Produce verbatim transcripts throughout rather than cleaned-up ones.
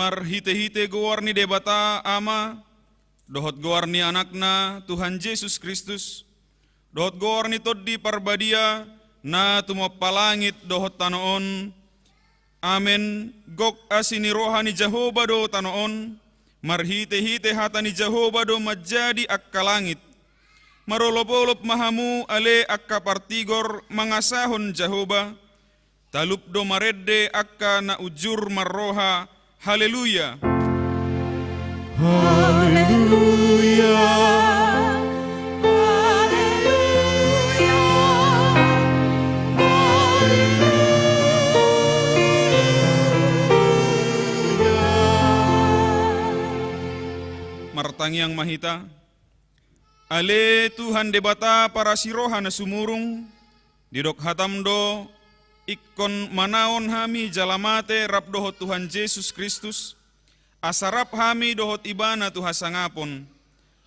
Marhite-hite goar ni Debata Ama, dohot goar ni Anakna Tuhan Jesus Kristus, dohot goar ni Tondi Parbadia, na tumompa langit dohot tano on. Amen. Gok asi ni roha ni Jahowa do tano on, marhite-hite hata ni Jahowa do manjadi angka langit. Marolop-olop ma hamu ale angka partigor mangasahon Jahowa, talup do marende angka na unjur marroha. Haleluya. Haleluya. Haleluya. Haleluya. Martangiang ma hita. Ale Tuhan Debata parasi roha na sumurung, didok hatam do, ingkon manaon hami jala mate rap dohot Tuhan Jesus Kristus, asa rap hami dohot Ibana tu hasangapon.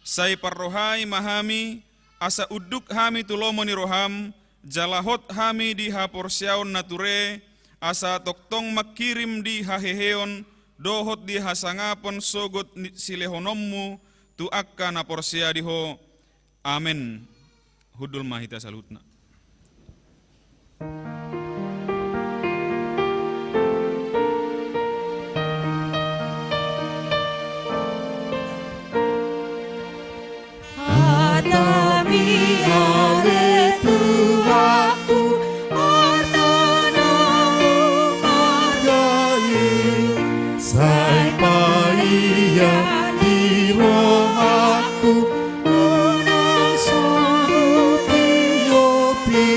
Sai parrohai ma hami, asa unduk hami tu lomo ni roham, jala hot hami di haporseaon na ture, asa tongtong mangkirim di haheheon dohot di hasangapon sogot ni silehononmu tu angka na porsea di ho. Amen. Hundul ma hita saluhutna. Hatami ale Tuhanku, arta na ummarga i, sai paia di rohangku, unang so hutiopi,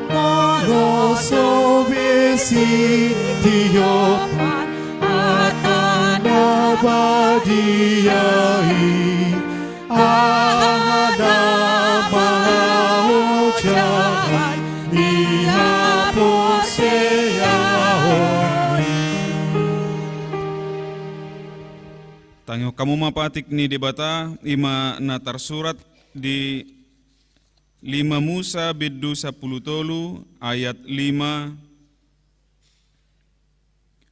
molo so be sitiopan hata na badia i. Aha na manghaojaan ni haporseaon i. Tangihon hamu ma patik ni Debata, i ma na tarsurat di lima Musa bindu sampulu tolu ayat lima.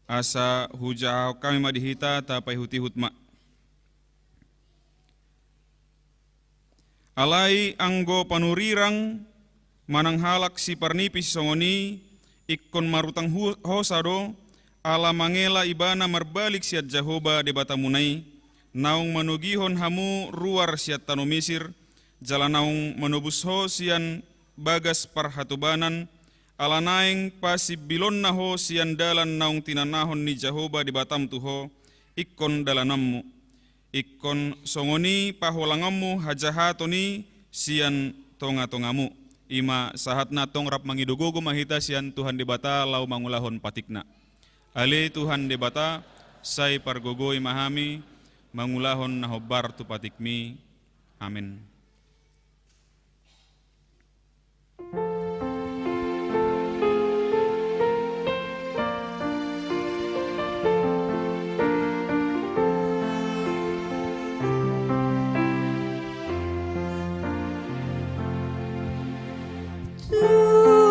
Asa hujahahon hami ma di hita, tapaihut-ihut ma. Alai anggo panurirang manang halak siparnipis songon i, ingkon marutang hu-, hosa do, ala mangela ibana marbalik sian Jahowa Debatamuna i, naung manogihon hamu ruar sian tano Misir, jala naung manobus ho sian bagas parhatobanan, ala naeng pasimbilonna ho sian dalan naung tinanahon ni Jahowa Debatam tu ho, ingkon dalananmu. Ingkon songon i paholangonmu hajahaton i sian tonga-tongamu. I ma sahatna, tong rap mangido gogo ma hita sian Tuhan Debata laho mangulahon patikna. Ale Tuhan Debata, sai pargogoi ma hami mangulahon na hombar tu patikmi. Amen.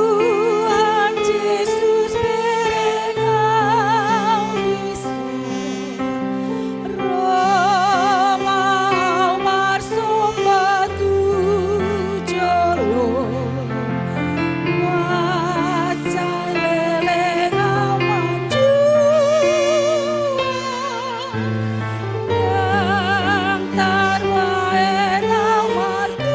Tuhan Jesus, bereng au dison, ro ma au marsomba tu jolom, mansai leleng au manjual, ndang tarbahen au martua.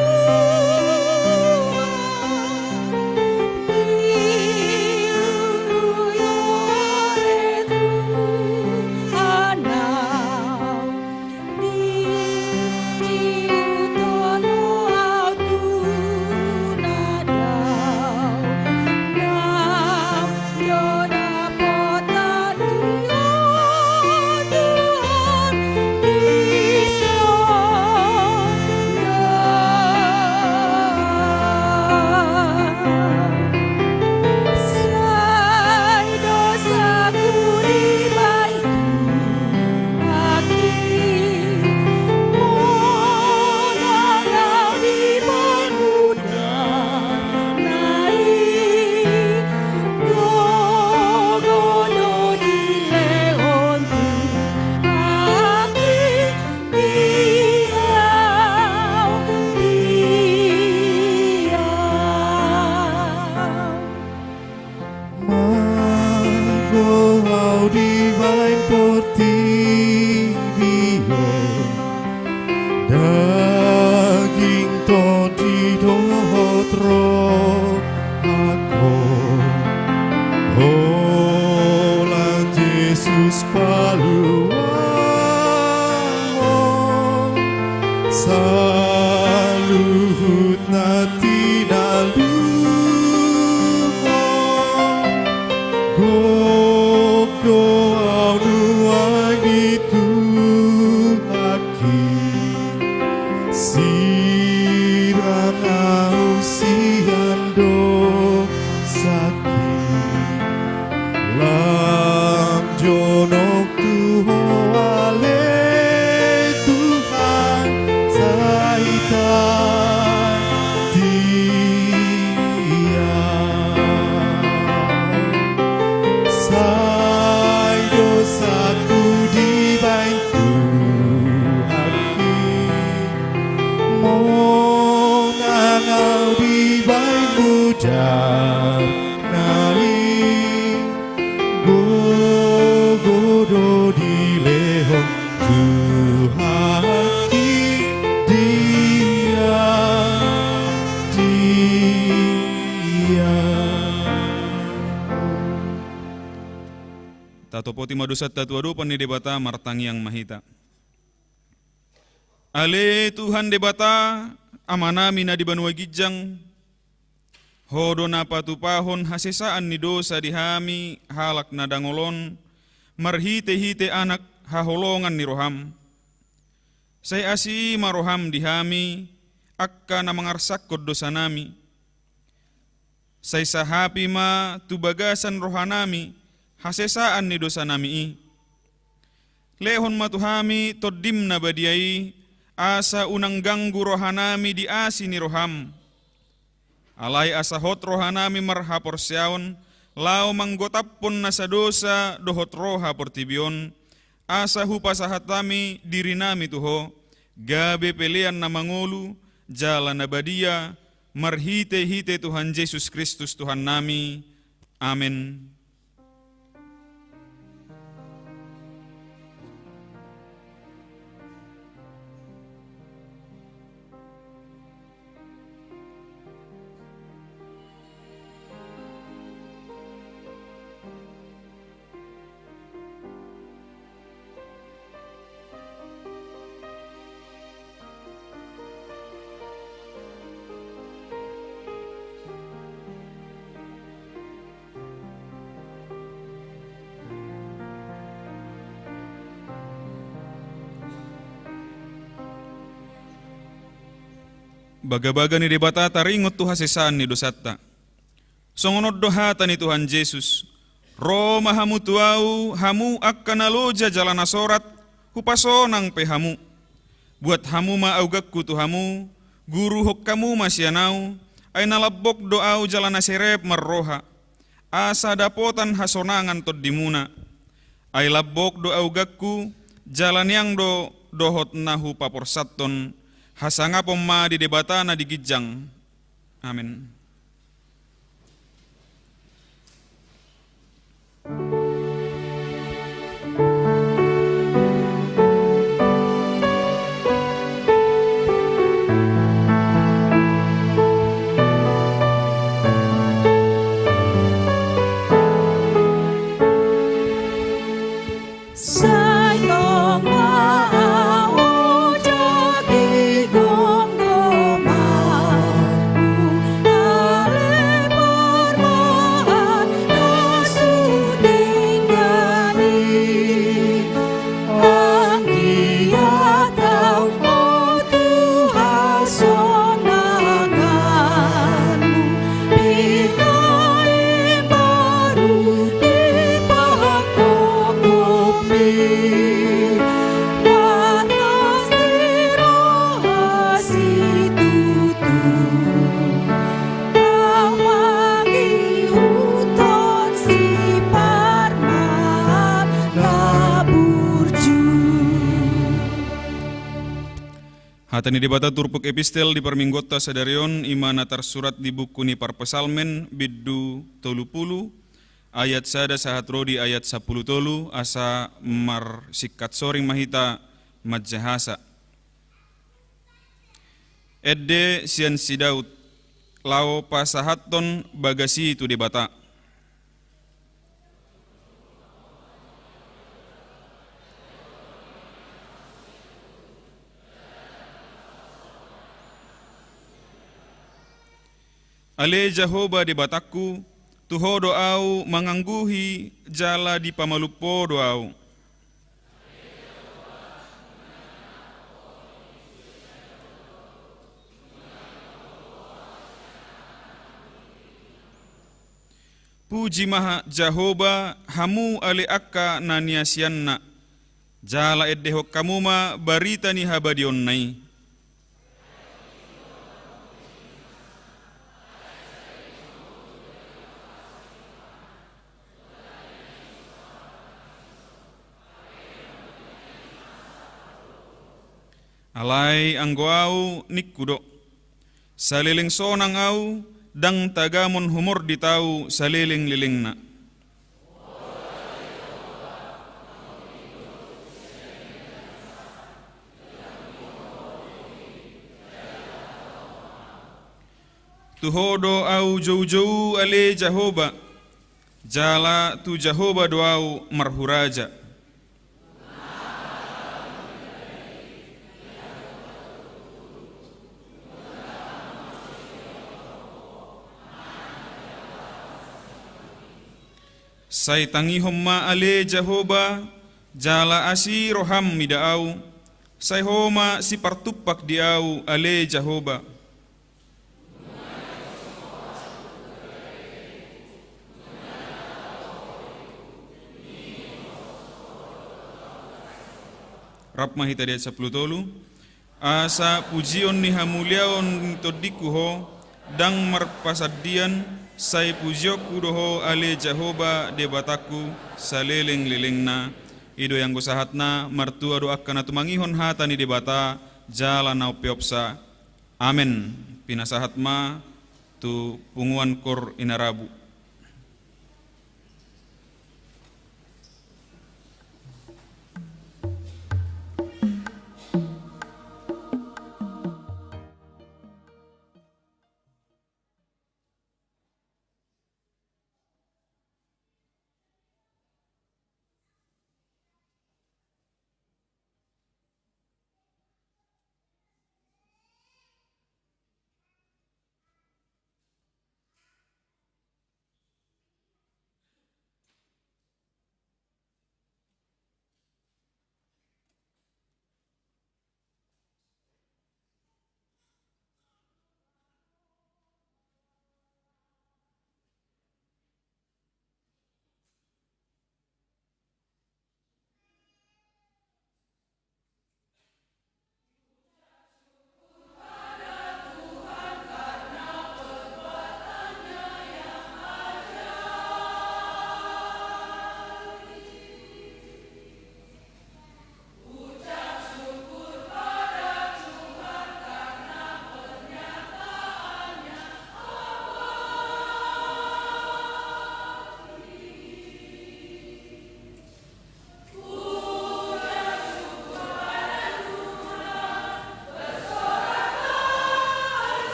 Inaluho, gok do au nuaeng di Tuhanki, sirang au sian dosaki. Lam jonok tu Ho ale Tuhan, sai tatiar. Sai dosaku dibaen Tuhanki, monang au dibaen mujak nai. Gogo do dilehon Tuhanki di ahu. Tatopoti ma dosanta tu adopan ni Debata, martangiang ma hita. Ale Tuhan Debata, Amanami na di banua ginjang, Ho do na patupahon hasesaan ni dosa di hami halak na dangol on, marhitehite Anak haholongan ni roham. Sai asi ma roham di hami, angka na mangarsakkon dosanami. Sai sahapi ma tu bagasan rohanami hasesaan ni dosanami i. Lehon ma tu hami Tondim na badia i, asa unang ganggu rohanami di asi ni roham. Alai asa hot rohanami marhaporseaon, laho manggotaphon nasa dosa dohot roha portibi on, asa hupasahat hami dirinami tu Ho, gabe pelean na mangolu, jala na badia, marhitehite Tuhan Jesus Kristus Tuhannami. Amen. Bagabaga ni Debata taringot tu hasesaan ni dosanta. Songon on do hata ni Tuhan Jesus: Ro ma hamu tu Ahu, hamu angka na loja jala na sorat, hupasonang pe hamu. Buat hamu ma auganku tu hamu, guruhon hamu ma sian Ahu, ai na lambok do Ahu jala na serep marroha, asa dapotan hasonangan tondimuna. Ai lambok do auganku, jala niang do dohot na hupaporsathon. Hasangapon ma di Debata na di ginjang. Amen. Sai tong ma ahu jagi gomgomanku, ale parmahan na sun denggan i. Anggiat ahu, o Tuhan, sonanganmu, pinaimbaru di pangkopi, marlas ni roha situtu, ahu mangihuthon siparmahan na burju. Hata ni Debata turpuk epistel di parmingguonta sadari on, i ma na tarsurat di buku ni Parpsalmen, bindu tolu pulu, ayat sada sahat ro di ayat sampulu tolu, asa marsingkat soring ma hita manjahasa. Ende sian si Daud, laho pasahathon bagas i tu Debata. Ale Jahowa Debatangku, tu Ho do ahu mangangguhi jala dipamalum Ho do ahu. Puji ma Jahowa, hamu ale angka na niasianna, jala endehon hamu ma barita ni habadiaonna i. Alai anggo ahu, ningku do: Saleleng sonang ahu, ndang tagamon humordit ahu saleleng-lelengna. Tu Ho do ahu joujou, ale Jahowa, jala tu Jahowa do ahu marhuraja. Sai tangihon ma ale Jahowa, jala asi roham mida ahu, sai Ho ma sipartumpak di ahu ale Jahowa. Rap ma hita di ayat sampulu tolu. Asa pujion ni hamuliaon ni tondingku Ho, ndang marpasandian, sai pujionku do Ho ale Jahowa Debatangku, saleleng-lelengna. I do i anggo sahatna, martua do angka na tumangihon hata ni Debata, jala na umpeopsa. Amen. Pinasahat ma tu punguan Koor Inarabu.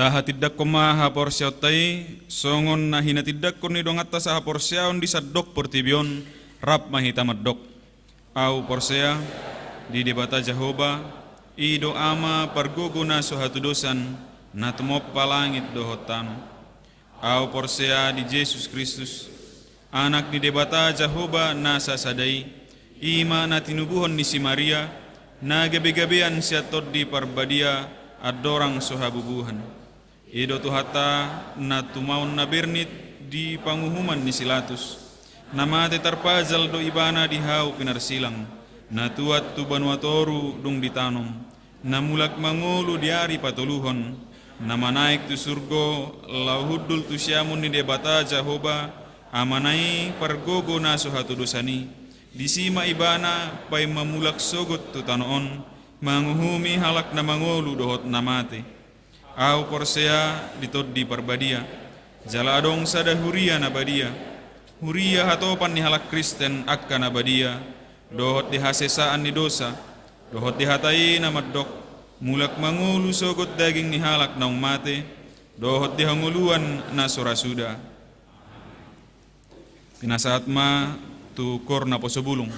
Tahatindangkon ma haporseaonta i, songon na hinatindangkon ni donganta sahaporseaon di sandok portibi on, rap ma hita mandok. Au porsea, di Debata Jahowa, i do Ama pargogo na so hatudosan, na tumompa langit dohot tano. Au porsea di Jesus Kristus, Anak ni Debata Jahowa na sasada i, i ma na tinubuhon ni si Maria, na gabegabean sian Tondi Parbadia, andorang so habubuhan. I do Tuhanta na tumaon na bernit di panguhuman ni si Latus. Na mate tarpajal do Ibana di hau pinarsilang, na tuat tu banua toru dung ditanom, na mulak mangolu di ari patoluhon, na manaek tu surgo, laho hundul tu siamun ni Debata Jahowa, Amana i pargogo na so hatudosan i. Disi ma Ibana paima mulak sogot tu tano on, manguhumi halak na mangolu dohot na mate. Au porsea di Tondi Parbadia, jala adong sada huria na badia, huria hatopan ni halak Kristen angka na badia, dohot di hasesaan ni dosa, dohot di hata i na mandok, mulak mangolu sogot daging ni halak naung mate, dohot di hangoluan na so ra suda. Pinasahat ma tu koor naposo bulung.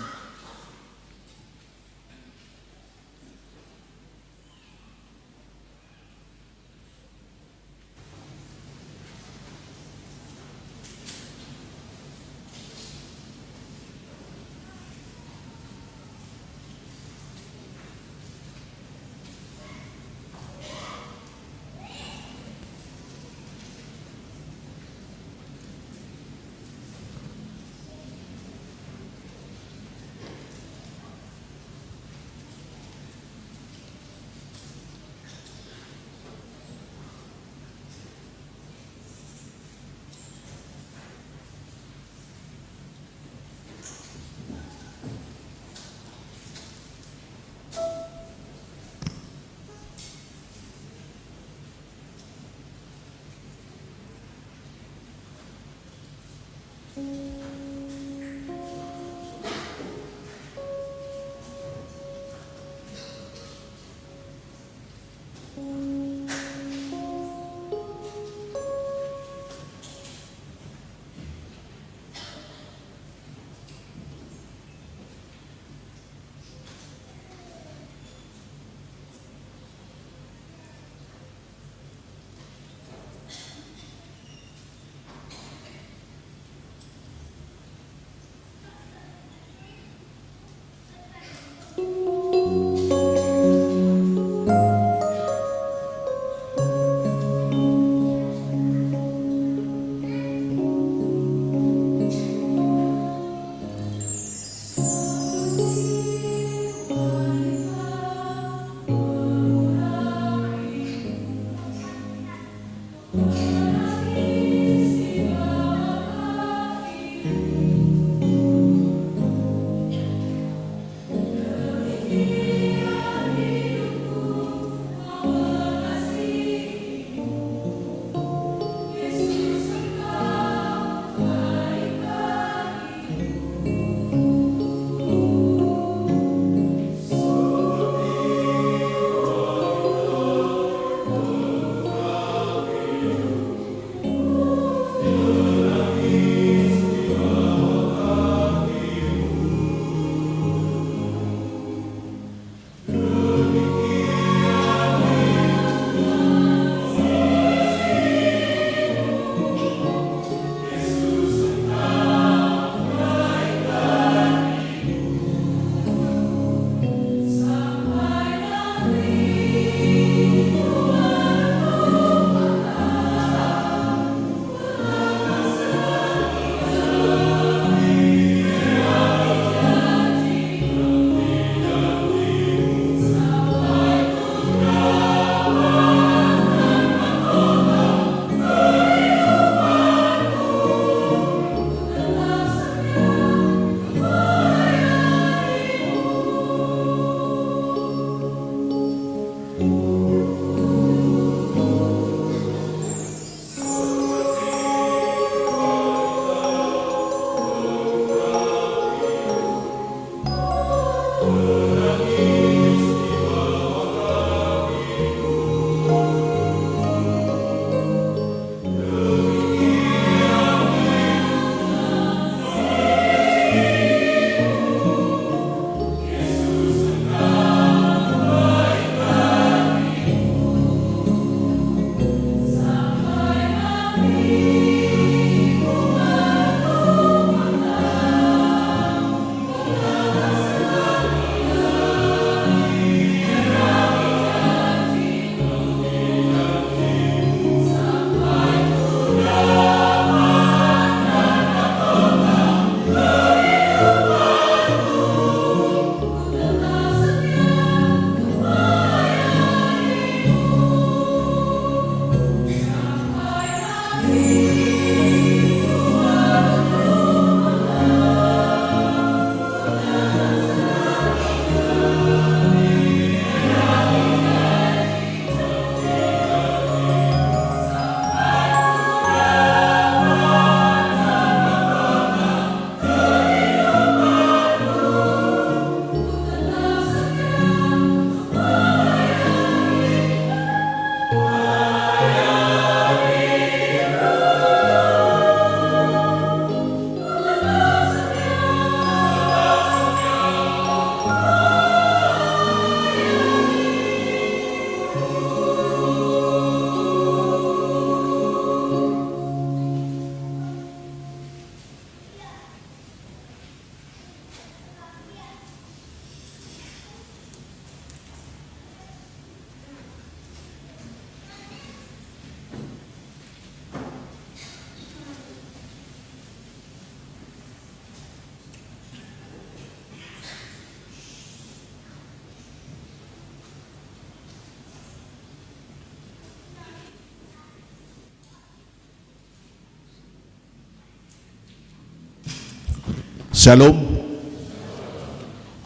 Shalom.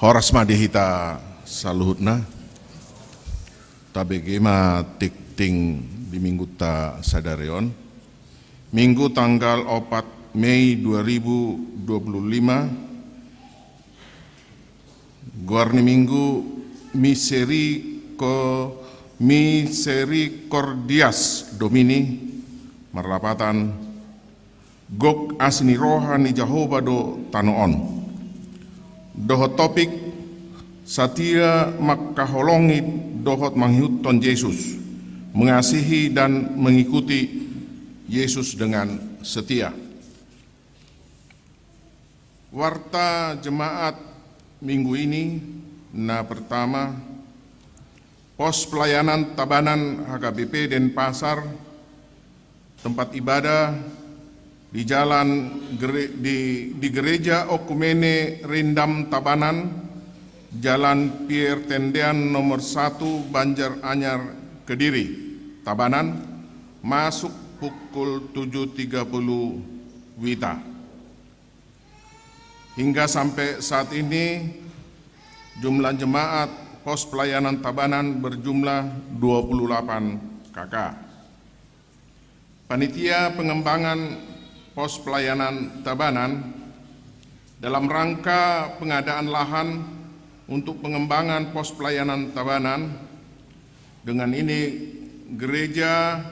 Horas ma di hita saluhutna. Tabege ma tingting di minggunta sadari on. Minggu tanggal opat Mei dua ribu dua puluh lima, goar ni minggu Miserico-, Misericordias Domini, marlapatan gok asi ni roha ni Jahowa do tano on. Dohot topik, satia mangkaholongi dohot mangihuthon Jesus, mengasihi dan mengikuti Yesus dengan setia. Warta jemaat minggu ini, na pertama, pos pelayanan Tabanan H K B P Denpasar, tempat ibadah di jalan gere-, di, di Gereja Okumene Rindam Tabanan, Jalan Pier Tendean nomor satu, Banjar Anyar, Kediri, Tabanan, masuk pukul tujuh tiga puluh wita. Hingga sampai saat ini, jumlah jemaat pos pelayanan Tabanan berjumlah dua puluh delapan K K. Panitia pengembangan pos pelayanan Tabanan, dalam rangka pengadaan lahan untuk pengembangan pos pelayanan Tabanan, dengan ini gereja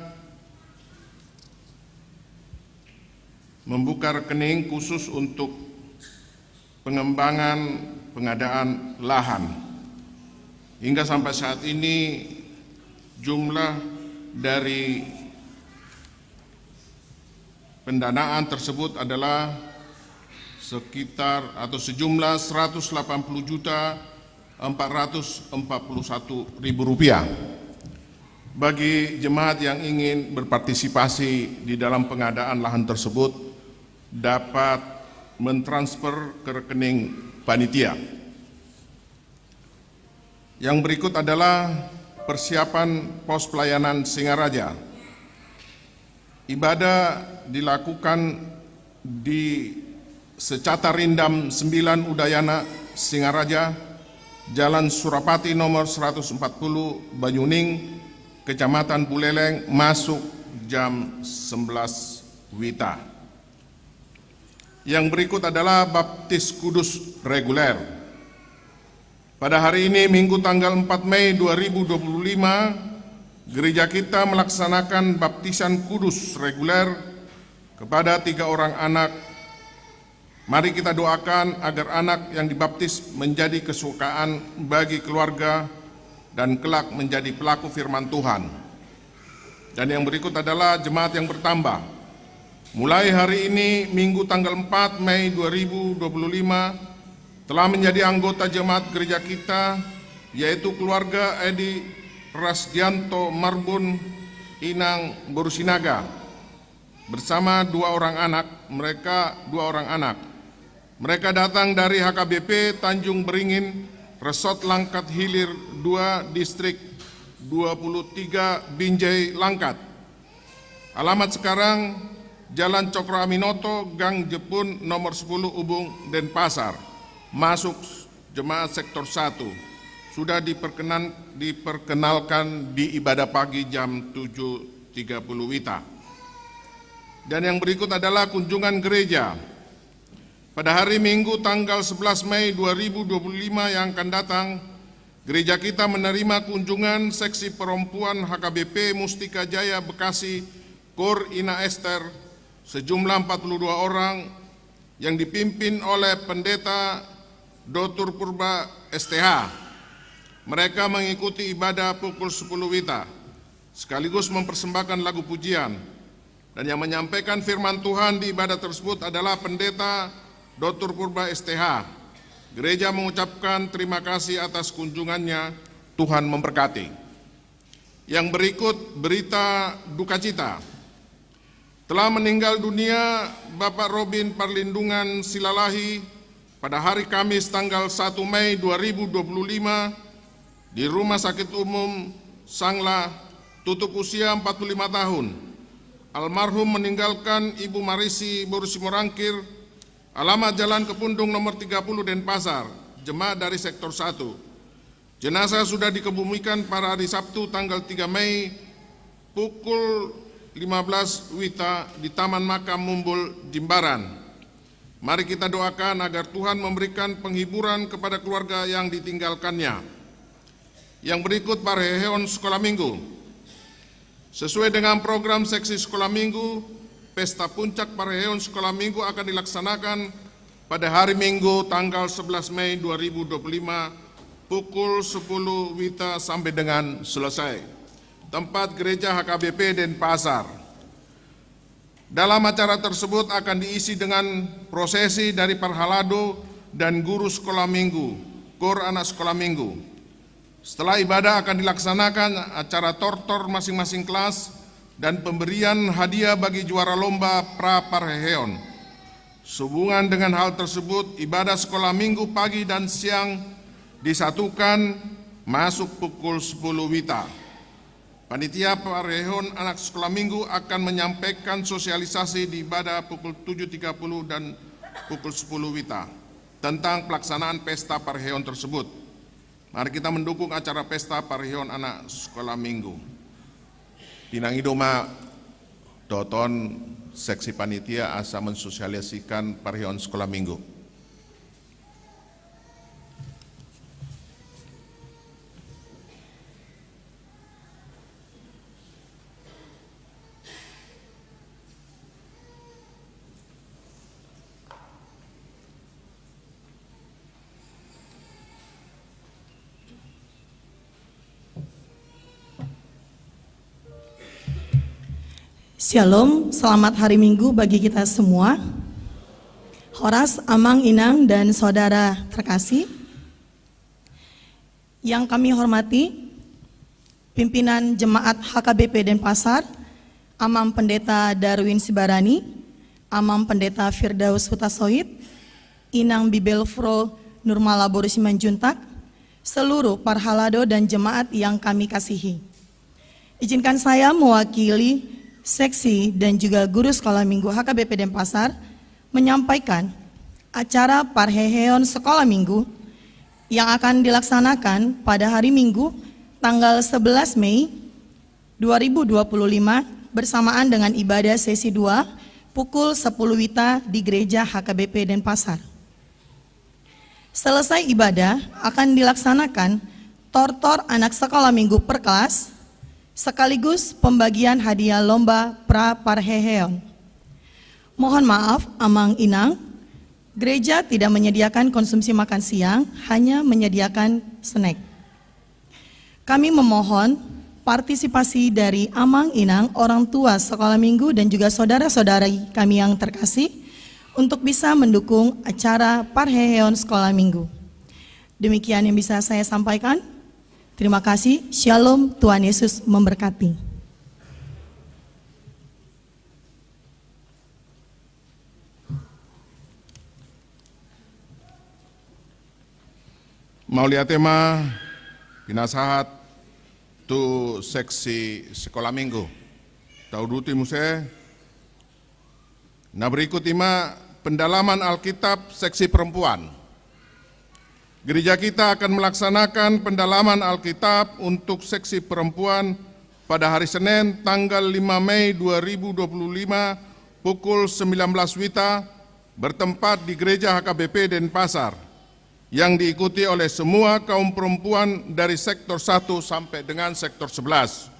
membuka rekening khusus untuk pengembangan pengadaan lahan. Hingga sampai saat ini, jumlah dari pendanaan tersebut adalah sekitar atau sejumlah seratus delapan puluh juta empat ratus empat puluh satu ribu rupiah. Bagi jemaat yang ingin berpartisipasi di dalam pengadaan lahan tersebut, dapat mentransfer ke rekening panitia. Yang berikut adalah persiapan pos pelayanan Singaraja. Ibadah dilakukan di Secata Rindam sembilan Udayana, Singaraja, Jalan Surapati nomor seratus empat puluh, Banyuning, Kecamatan Buleleng, masuk jam sebelas wita. Yang berikut adalah baptis kudus reguler. Pada hari ini, Minggu tanggal empat Mei dua ribu dua puluh lima, gereja kita melaksanakan baptisan kudus reguler kepada tiga orang anak. Mari kita doakan agar anak yang dibaptis menjadi kesukaan bagi keluarga dan kelak menjadi pelaku firman Tuhan. Dan yang berikut adalah jemaat yang bertambah. Mulai hari ini, Minggu tanggal empat Mei dua ribu dua puluh lima, telah menjadi anggota jemaat gereja kita, yaitu keluarga Edi Rasdianto Marbun, Inang Boru Sinaga, bersama dua orang anak, mereka dua orang anak. Mereka datang dari H K B P Tanjung Beringin, Resort Langkat Hilir dua, Distrik dua puluh tiga, Binjai, Langkat. Alamat sekarang, Jalan Cokroaminoto, Gang Jepun, nomor sepuluh, Ubung, Denpasar. Masuk jemaat sektor satu. Sudah diperkenan-, diperkenalkan di ibadah pagi jam tujuh tiga puluh wita. Dan yang berikut adalah kunjungan gereja. Pada hari Minggu tanggal sebelas Mei dua ribu dua puluh lima yang akan datang, gereja kita menerima kunjungan seksi perempuan H K B P Mustika Jaya Bekasi, Kor Ina Ester, sejumlah empat puluh dua orang yang dipimpin oleh Pendeta Doktor Purba, S T H. Mereka mengikuti ibadah pukul sepuluh wita, sekaligus mempersembahkan lagu pujian. Dan yang menyampaikan firman Tuhan di ibadah tersebut adalah Pendeta Doktor Purba, S T H. Gereja mengucapkan terima kasih atas kunjungannya. Tuhan memberkati. Yang berikut berita duka cita. Telah meninggal dunia Bapak Robin Parlindungan Silalahi pada hari Kamis tanggal satu Mei dua ribu dua puluh lima di Rumah Sakit Umum Sanglah, tutup usia empat puluh lima tahun. Almarhum meninggalkan Ibu Marisi Boru Simorangkir, Alamat Jalan Kepundung nomor tiga puluh, Denpasar, jemaat dari sektor satu. Jenazah sudah dikebumikan pada hari Sabtu tanggal tiga Mei pukul lima belas wita di Taman Makam Mumbul, Jimbaran. Mari kita doakan agar Tuhan memberikan penghiburan kepada keluarga yang ditinggalkannya. Yang berikut, parheheon sekolah minggu. Sesuai dengan program seksi sekolah minggu, pesta puncak parheheon sekolah minggu akan dilaksanakan pada hari Minggu tanggal sebelas Mei dua ribu dua puluh lima pukul sepuluh wita sampai dengan selesai. Tempat Gereja H K B P Denpasar. Dalam acara tersebut akan diisi dengan prosesi dari parhalado dan guru sekolah minggu, kor anak sekolah minggu. Setelah ibadah akan dilaksanakan acara tortor masing-masing kelas dan pemberian hadiah bagi juara lomba pra parheheon. Sehubungan dengan hal tersebut, ibadah sekolah minggu pagi dan siang disatukan masuk pukul sepuluh wita. Panitia parheheon anak sekolah minggu akan menyampaikan sosialisasi di ibadah pukul tujuh tiga puluh dan pukul sepuluh wita tentang pelaksanaan pesta parheheon tersebut. Mari kita mendukung acara pesta parheheon anak sekolah minggu. Pinangido ma dohot seksi panitia asa mensosialisasikan parheheon sekolah minggu. Shalom, selamat hari Minggu bagi kita semua. Horas, Amang, Inang, dan saudara terkasih. Yang kami hormati, pimpinan Jemaat H K B P Denpasar, Amang Pendeta Darwin Sibarani, Amang Pendeta Firdaus Hutasoit, Inang Bibelvrouw Nurmala boru Simanjuntak, seluruh parhalado dan jemaat yang kami kasihi. Izinkan saya mewakili seksi dan juga guru sekolah minggu H K B P Denpasar menyampaikan acara parheheon sekolah minggu yang akan dilaksanakan pada hari Minggu tanggal sebelas Mei dua ribu dua puluh lima bersamaan dengan ibadah sesi dua pukul sepuluh wita di Gereja H K B P Denpasar. Selesai ibadah, akan dilaksanakan tortor anak sekolah minggu per kelas, sekaligus pembagian hadiah lomba pra parheheon. Mohon maaf, Amang, Inang, gereja tidak menyediakan konsumsi makan siang, hanya menyediakan snack. Kami memohon partisipasi dari Amang, Inang, orang tua sekolah minggu, dan juga saudara-saudari kami yang terkasih untuk bisa mendukung acara parheheon sekolah minggu. Demikian yang bisa saya sampaikan. Terima kasih. Shalom, Tuhan Yesus memberkati. Mauliate ma pinasahat tu seksi sekolah minggu. Tauduti muse. Na berikut i ma pendalaman Alkitab seksi perempuan. Gereja kita akan melaksanakan pendalaman Alkitab untuk seksi perempuan pada hari Senin, tanggal lima Mei dua ribu dua puluh lima, pukul sembilan belas wita, bertempat di Gereja H K B P Denpasar, yang diikuti oleh semua kaum perempuan dari sektor satu sampai dengan sektor sebelas.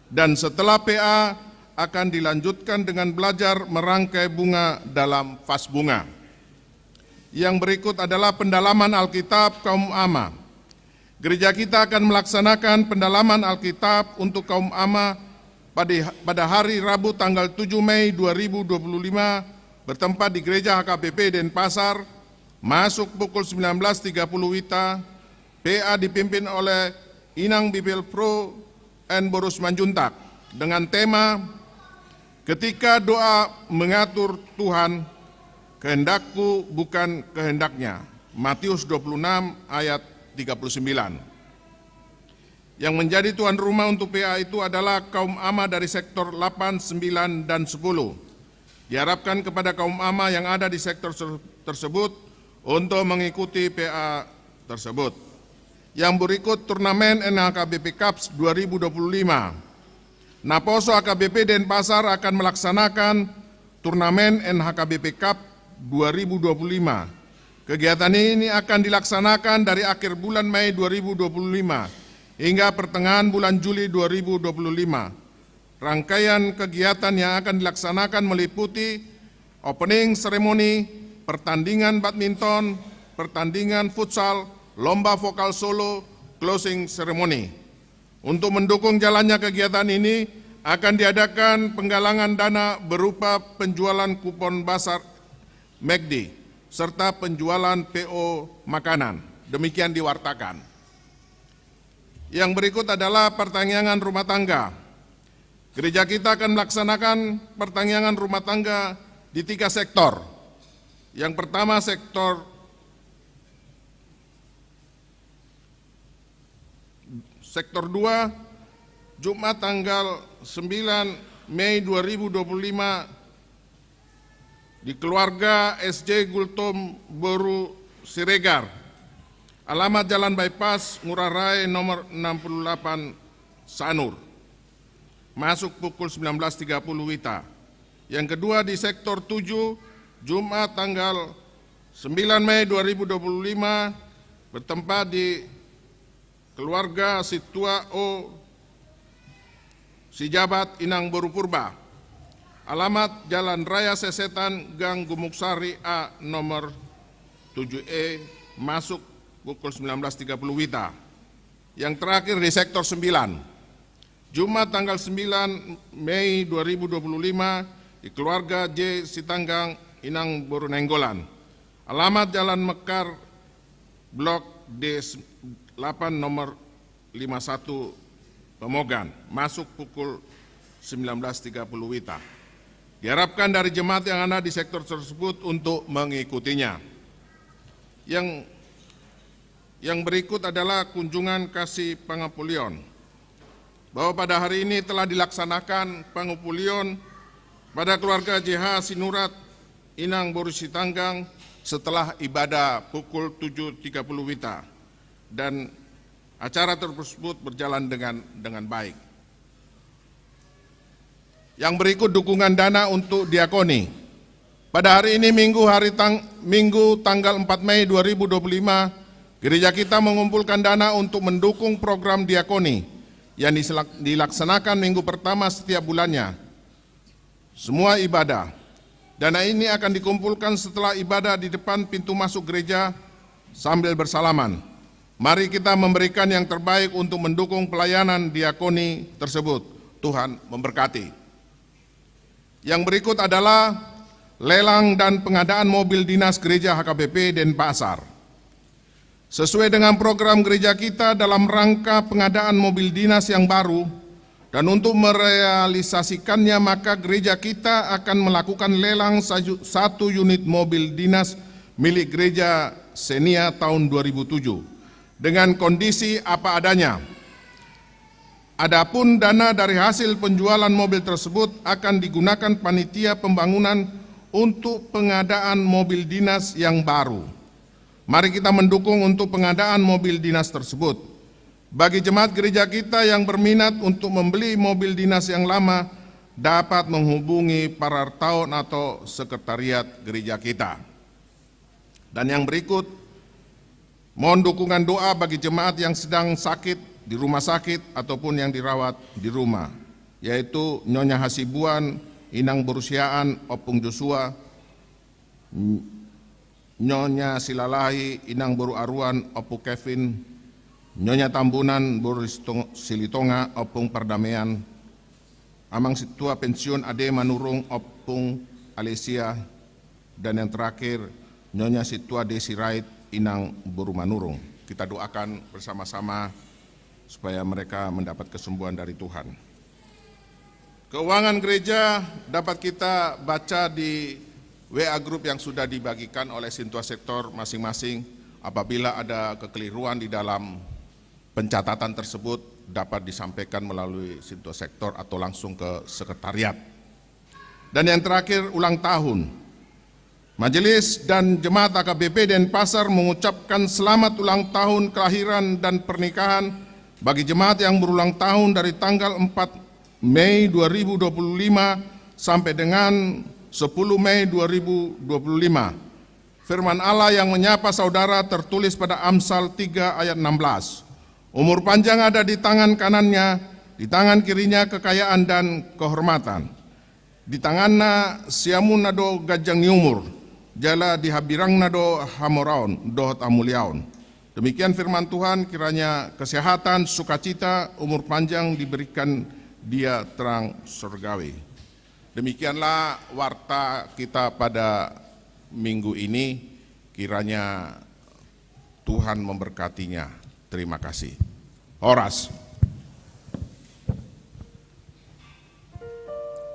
Dan setelah P A akan dilanjutkan dengan belajar merangkai bunga dalam vas bunga. Yang berikut adalah pendalaman Alkitab kaum ama. Gereja kita akan melaksanakan pendalaman Alkitab untuk kaum ama pada, pada hari Rabu tanggal tujuh Mei dua ribu dua puluh lima, bertempat di Gereja H K B P Denpasar, masuk pukul sembilan belas tiga puluh wita, P A dipimpin oleh Inang Bibelvrouw N boru Simanjuntak, dengan tema, "Ketika doa mengatur Tuhan, kehendak-Ku bukan kehendak-Nya." Matius dua puluh enam ayat tiga puluh sembilan. Yang menjadi tuan rumah untuk P A itu adalah kaum ama dari sektor delapan, sembilan, dan sepuluh. Diharapkan kepada kaum ama yang ada di sektor ser-, tersebut untuk mengikuti P A tersebut. Yang berikut turnamen N H K B P Cups dua ribu dua puluh lima. Naposo H K B P Denpasar akan melaksanakan turnamen N H K B P Cup dua ribu dua puluh lima. Kegiatan ini akan dilaksanakan dari akhir bulan Mei dua ribu dua puluh lima hingga pertengahan bulan Juli dua ribu dua puluh lima. Rangkaian kegiatan yang akan dilaksanakan meliputi opening ceremony, pertandingan badminton, pertandingan futsal, lomba vokal solo, closing ceremony. Untuk mendukung jalannya kegiatan ini, akan diadakan penggalangan dana berupa penjualan kupon basar McD serta penjualan P O makanan. Demikian diwartakan. Yang berikut adalah pertanggiangan rumah tangga. Gereja kita akan melaksanakan pertanggiangan rumah tangga di tiga sektor. Yang pertama sektor sektor dua, Jumat tanggal sembilan Mei dua ribu dua puluh lima, di keluarga S J Gultom boru Siregar. Alamat Jalan Bypass, Ngurah Rai nomor enam puluh delapan, Sanur. Masuk pukul sembilan belas tiga puluh WITA. Yang kedua di sektor tujuh, Jumat tanggal sembilan Mei dua ribu dua puluh lima, bertempat di keluarga Situa O Sijabat Inang Boru Purba. Alamat Jalan Raya Sesetan, Gang Gumuk Sari A nomor tujuh E, masuk pukul sembilan belas tiga puluh WITA. Yang terakhir di sektor sembilan. Jumat tanggal sembilan Mei dua ribu dua puluh lima, di keluarga J Sitanggang Inang Boru Nainggolan. Alamat Jalan Mekar, Blok D delapan nomor lima satu, Pemogan, masuk pukul sembilan belas tiga puluh WITA. Diharapkan dari jemaat yang ada di sektor tersebut untuk mengikutinya. Yang, yang berikut adalah kunjungan kasih pangapulion. Bahwa pada hari ini telah dilaksanakan pangapulion pada keluarga J H Sinurat Inang Boru Sitanggang setelah ibadah pukul tujuh tiga puluh WITA. Dan acara tersebut berjalan dengan, dengan baik. Yang berikut dukungan dana untuk diakoni. Pada hari ini Minggu, hari tang-, Minggu tanggal empat Mei dua ribu dua puluh lima, gereja kita mengumpulkan dana untuk mendukung program diakoni yang diselak-, dilaksanakan minggu pertama setiap bulannya. Semua ibadah. Dana ini akan dikumpulkan setelah ibadah di depan pintu masuk gereja sambil bersalaman. Mari kita memberikan yang terbaik untuk mendukung pelayanan diakoni tersebut. Tuhan memberkati. Yang berikut adalah lelang dan pengadaan mobil dinas gereja H K B P Denpasar. Sesuai dengan program gereja kita dalam rangka pengadaan mobil dinas yang baru, dan untuk merealisasikannya, maka gereja kita akan melakukan lelang saju-, satu unit mobil dinas milik gereja Xenia tahun dua ribu tujuh, dengan kondisi apa adanya. Adapun dana dari hasil penjualan mobil tersebut akan digunakan panitia pembangunan untuk pengadaan mobil dinas yang baru. Mari kita mendukung untuk pengadaan mobil dinas tersebut. Bagi jemaat gereja kita yang berminat untuk membeli mobil dinas yang lama, dapat menghubungi parartaon atau sekretariat gereja kita. Dan yang berikut, mohon dukungan doa bagi jemaat yang sedang sakit di rumah sakit ataupun yang dirawat di rumah, yaitu Nyonya Hasibuan, Inang Boru Siaan, Ompung Joshua, Nyonya Silalahi, Inang Boru Aruan, Ompu Kevin, Nyonya Tambunan, Boru Sitong-, Silitonga, Ompung Pardamean, Amang Sintua pensiun Ade Manurung, Ompung Alesia, dan yang terakhir, Nyonya Sintua Desi Rait, Inang Boru Manurung. Kita doakan bersama-sama supaya mereka mendapat kesembuhan dari Tuhan. Keuangan gereja dapat kita baca di W A group yang sudah dibagikan oleh Sintua Sektor masing-masing. Apabila ada kekeliruan di dalam pencatatan tersebut, dapat disampaikan melalui Sintua Sektor atau langsung ke sekretariat. Dan yang terakhir, ulang tahun. Majelis dan Jemaat A K B P Denpasar mengucapkan selamat ulang tahun kelahiran dan pernikahan bagi jemaat yang berulang tahun dari tanggal empat Mei dua ribu dua puluh lima sampai dengan sepuluh Mei dua ribu dua puluh lima. Firman Allah yang menyapa saudara tertulis pada Amsal tiga ayat enam belas. Umur panjang ada di tangan kanannya, di tangan kirinya kekayaan dan kehormatan. Di tanganna siamunna do ganjang ni umur, jala di hambirangna do hamoraon dohot hamuliaon. Demikian firman Tuhan, kiranya kesehatan, sukacita, umur panjang diberikan Dia, terang surgawi. Demikianlah warta kita pada minggu ini, kiranya Tuhan memberkatinya. Terima kasih. Horas.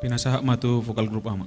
Pinasahat ma tu vokal grup, Ama.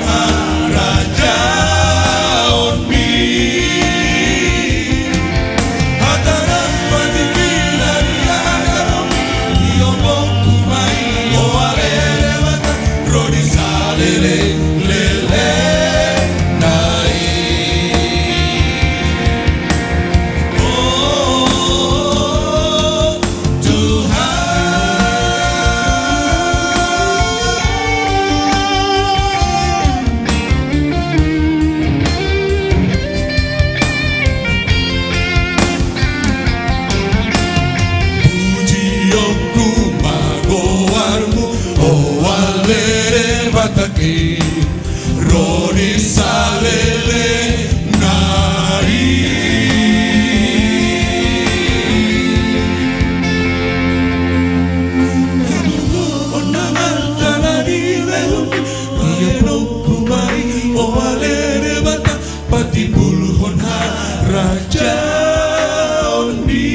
harajaonmi. Hata nang patik ni na niajarmi, diompokku ma i, o ale Debata, ro di saleleng lelengna i. O Tuhan. Pujionku ma goarmu, o ale Debatangki, ro di salelengna i. Hagogoon nang arta na nilehonmi, bahenonku ma i, o ale Debata, patimbulhon harajaonmi.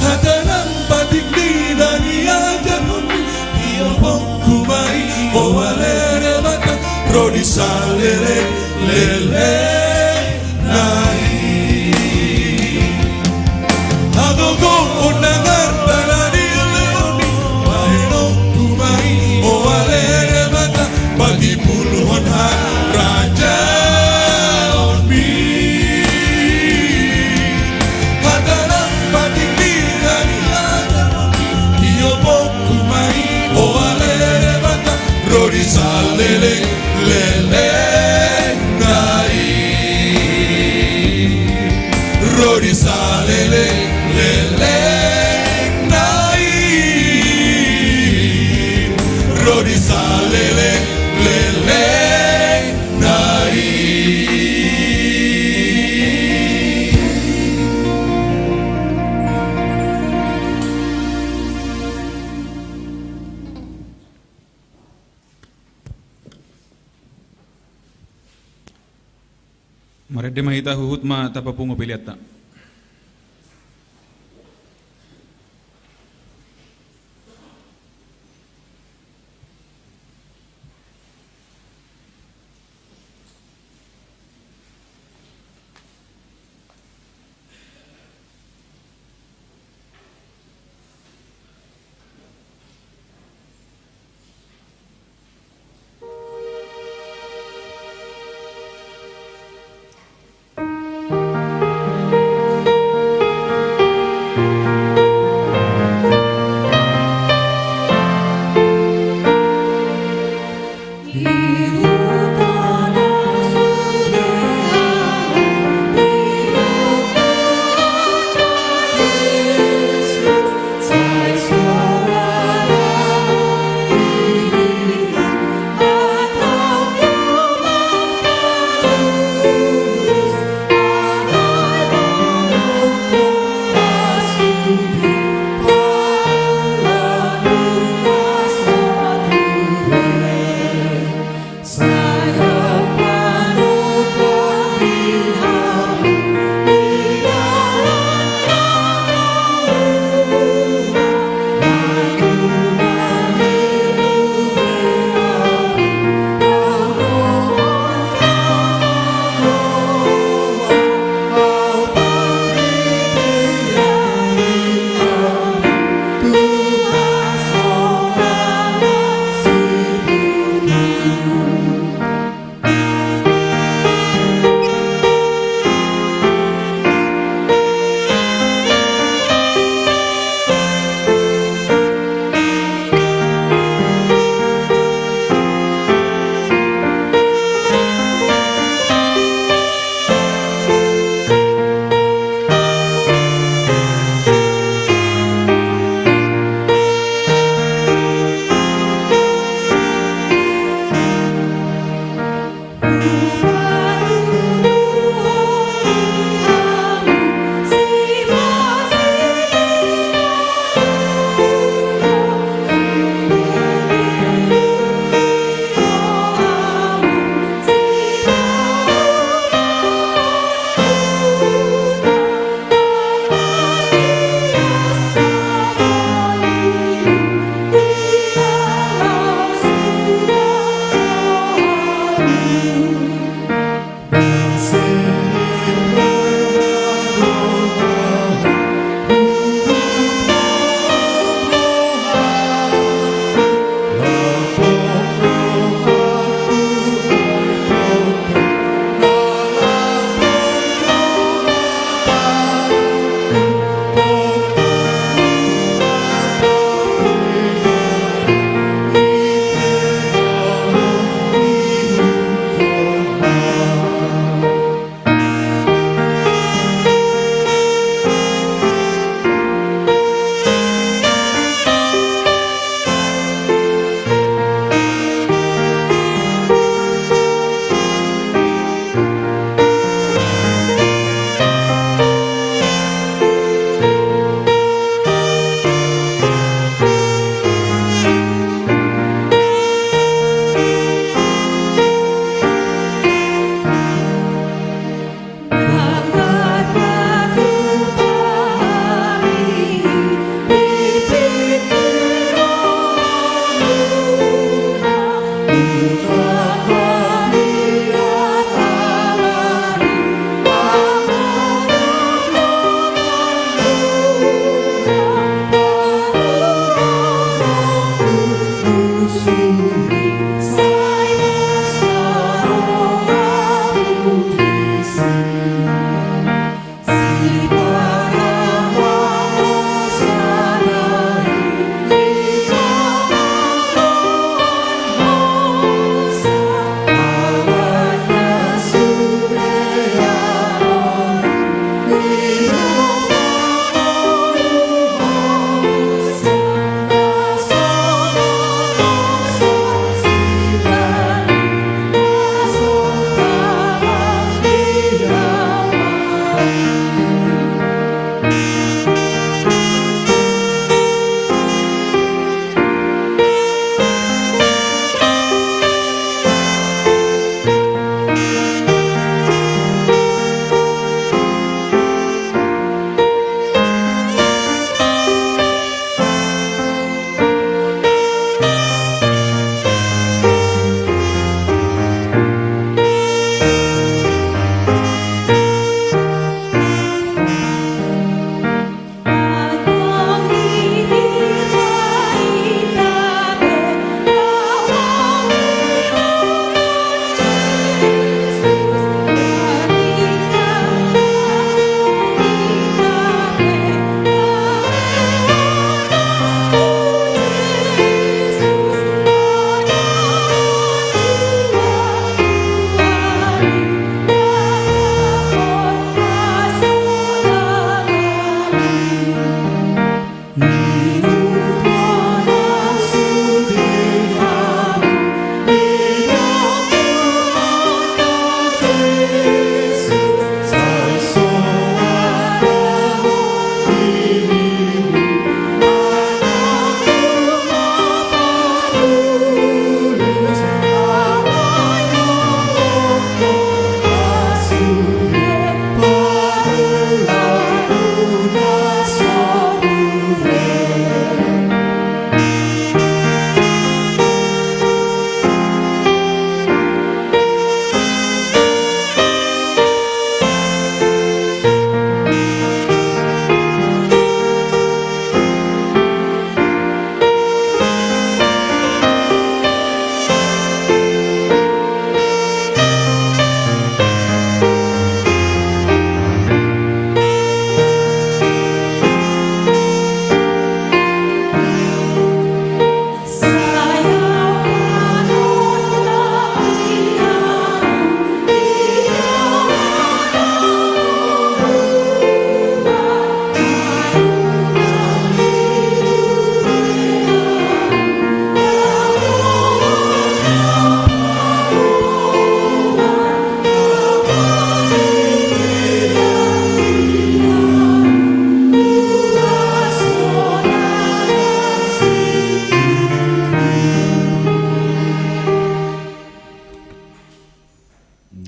Hata nang patik ni na niajarhonmi, diompokku ma i, o ale Debata, ro di saleleng lelengna i. Hagogoon nang arta na nilehonmi, bahenonku ma i, o ale Debata, patimbulhon harajaonmi. Hata nang patik ni na niajarhonmi, diompokku ma i, o ale Debata, ro di saleleng lelengna i. Ro di saleleng lelengna i. Ro di saleleng lelengna i. Marende ma hita, huhut ma tapapungu peleanta.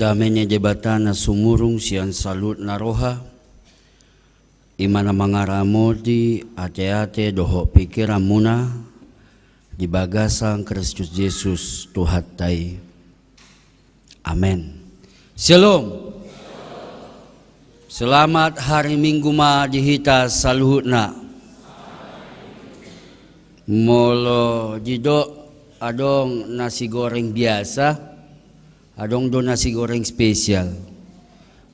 Dame ni Debata na sumurung sian saluhutna roha, i ma na mangaramoti ateate dohot pingkiranmuna di bagasan Kristus Jesus Tuhanta i. Amen. Syalom. Selamat hari Minggu ma di hita saluhutna. Molo didok adong nasi goreng biasa, adong do nasi goreng spesial.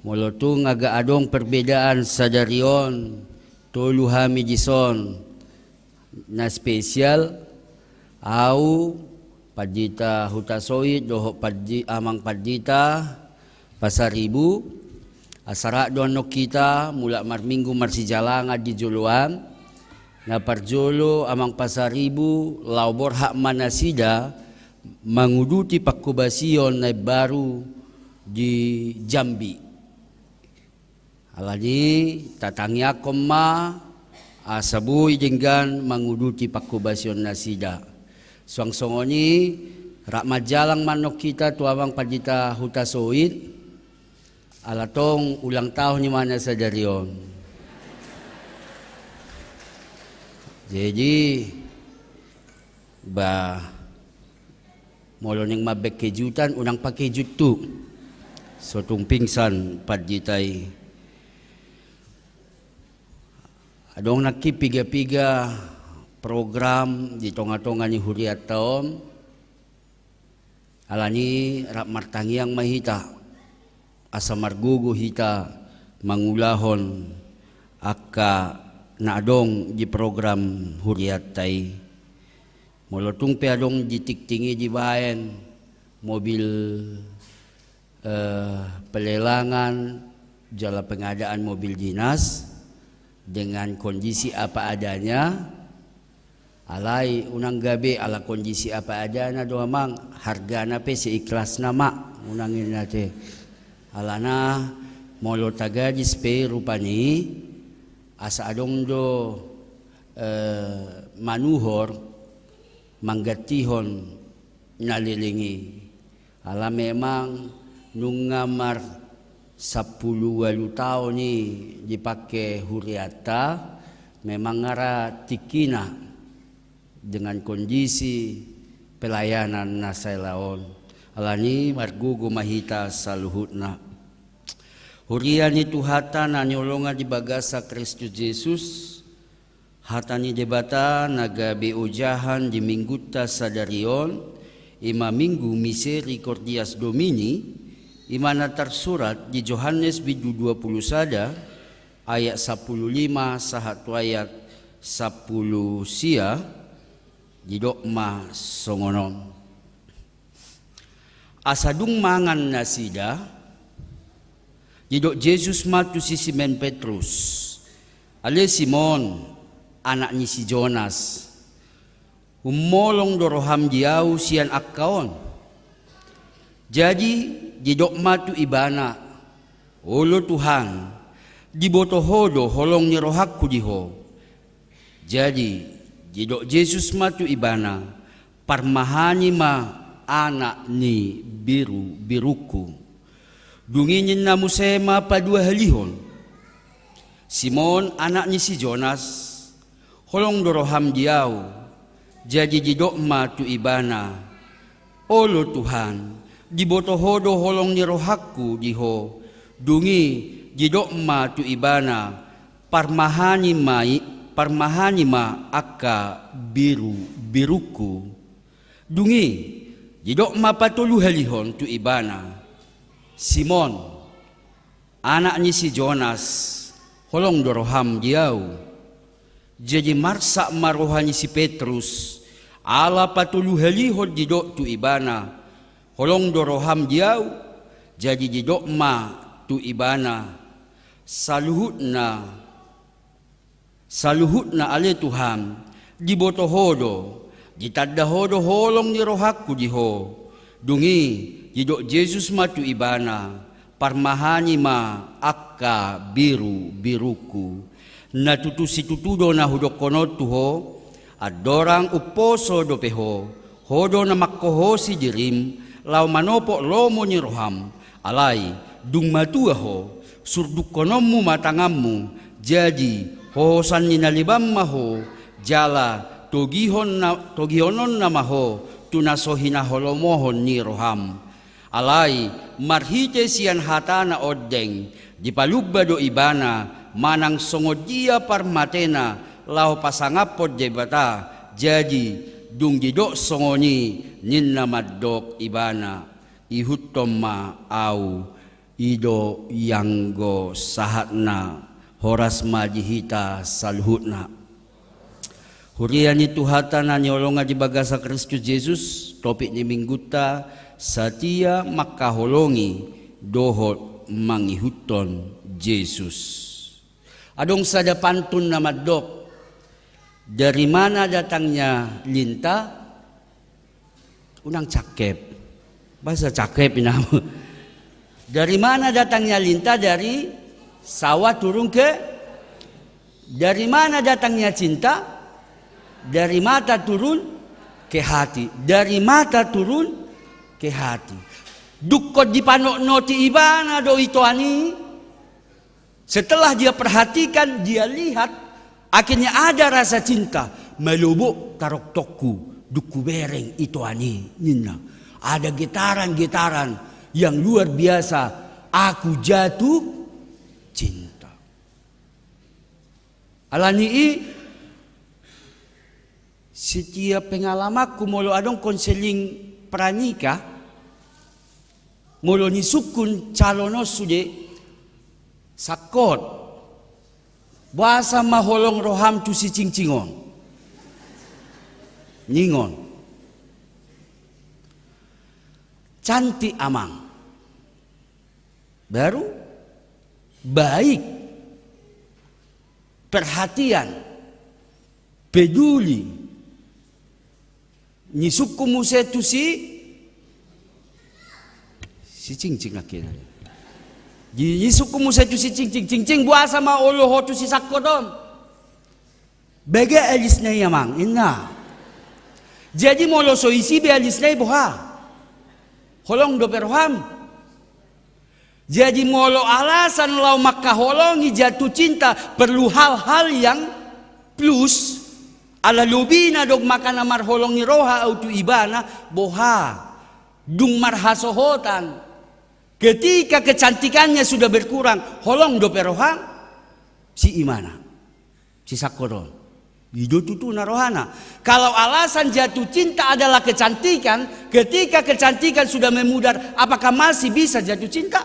Molo tung agak adong perbedaan sadari on, tolu hami dison na spesial, au, Pandita Hutasoit dohot Pandi-, Amang Pandita Pasaribu, asa rap do annon hita mulak marminggu marsijalangan di joloan. Na parjolo Amang Pasaribu, laho borhat ma nasida manguduti pangkobasion na imbaru di Jambi. Alani tatangiangkon ma asa boi denggan manguduti pangkobasion nasida. Suang songon i, rap manjalang ma annon hita tu Amang Pandita Hutasoit, ala tong ulang tahun i ma na sadari on. Jadi, ba, Molo naeng mambaen kejutan, unang pakejut tu. So tung pingsan pandita i. Adong nangkin piga-piga program di tonga-tonga ni hurianta on. Alani rap martangiang ma hita, asa margogo hita mangulahon angka na adong di program hurianta i. Molo tung pe adong di tingting i dibaen mobil, eh, pelelangan jala pengadaan mobil dinas dengan kondisi apa adanya, alai unang gabe ala kondisi apa adanya do amang, hargana pe seikhlasna ma, unang inna te. Alana molo tagadis pe rupani, asa adong do, eh, manuhor manggantihon na leleng i. Ala memang nunga mar sampulu ualu taon i dipake hurianta, memang nga ra tingkina dengan kondisi pelayanan na saela on. Alani margogo ma hita saluhutna. Huria ni Tuhanta na hinaholongan di bagasan Kristus Jesus, hata ni Debata na gabe ojahan di Minggunta sadari on, i ma Minggu Misericordias Domini, i ma na tarsurat di Johannes bindu dua pulu sada, ayat sampulu lima sahat tu ayat sampulu sia, didok ma songon on. Asa dung mangan nasida, didok Jesus ma tu si Simon Petrus: Ale Simon, anak ni si Jonas, ummolong do roham di ahu sian angka on? Jadi didok ma tu ibana: Olo Tuhan, diboto ho do holong ni rohangku di ho. Jadi didok Jesus ma tu ibana: Parmahani ma anak ni birubirungku. Dung i ninna muse ma paduahalihon: Simon, anak ni si Jonas, holong do roham di ahu? Jadi didok ma tu ibana: Olo Tuhan, diboto ho do holong ni rohangku di ho. Dung i didok ma tu ibana: Parmahani ma i, parmahani ma angka birubirungku. Dung i didok ma patoluhalihon tu ibana: Simon, anak ni si Jonas, holong do roham di ahu? Jadi marsak ma roha ni si Petrus, ala patoluhalihon didok tu ibana: Holong do roham di ahu? Jadi didok ma tu ibana: Saluhutna, saluhutna ale Tuhan, diboto ho do, ditanda ho do holong ni rohangku di ho. Dung i didok Jesus ma tu ibana: Parmahani ma angka birubirungku. Na tutu situtu do na hudokkon on tu ho: Andorang umposo dope ho, ho do na manghohosi dirim laho manopot lomo ni roham. Alai dung matua ho, surdukkononmu ma tanganmu, jadi hohosan ni na leban ma ho, jala togihon na, togihononna ma ho tu na so hinaholomon ni roham. Alai marhite sian hatana ondeng, dipalumba do ibana manang songon dia parmatena laho pasangaphon Debata. Jadi dung didok songon i, ninna mandok ibana: Ihuthon ma ahu, i do ianggo sahatna. Horas ma di hita saluhutna. Huria ni Tuhanta na hinaholongan di bagasan Kristus Jesus, topik ni Minggunta: Satia mangkaholongi dohot mangihuthon Jesus. Adong sada pantun na mandok: Dari mana datangnya lintah? Unang cakep. Bahasa cakep ini. Dari mana datangnya lintah? Dari sawah turun ke. Dari mana datangnya cinta? Dari mata turun ke hati. Dari mata turun ke hati. Dungkon dipanotnoti ibana do itoan i. Setelah dia perhatikan, dia lihat, akhirnya ada rasa cinta. Malobo taroktokku dung hubereng itoan i, ninna. Ada getaran-getaran yang luar biasa, aku jatuh cinta. Alani i, setiap pengalamanku molo adong konseling pranikah, molo nisungkun calon on sude, sangkot, boasa ma holong roham tu si cingcing on? Ningon. Cantik, Amang. Baru baik, perhatian, peduli. Nisungkun muse tu si, si cingcing akhirna. Di, nisungkun muse tu si cingcing, cingcing, boasa ma olo ho tu si sangkot on? Bege alisna i, Amang, inna. Jadi molo so isi be alisna i, boha? Holong dope roham. Jadi molo alasan laho mangkaholongi jatuh cinta perlu hal-hal yang plus, ala lobina do maka na marholong ni roha au tu ibana, boha? Dung marhasohotan. Ketika kecantikannya sudah berkurang, holong dope roham? Si imana. Si sangkot on. I do tutuna rohana. Kalau alasan jatuh cinta adalah kecantikan, ketika kecantikan sudah memudar, apakah masih bisa jatuh cinta?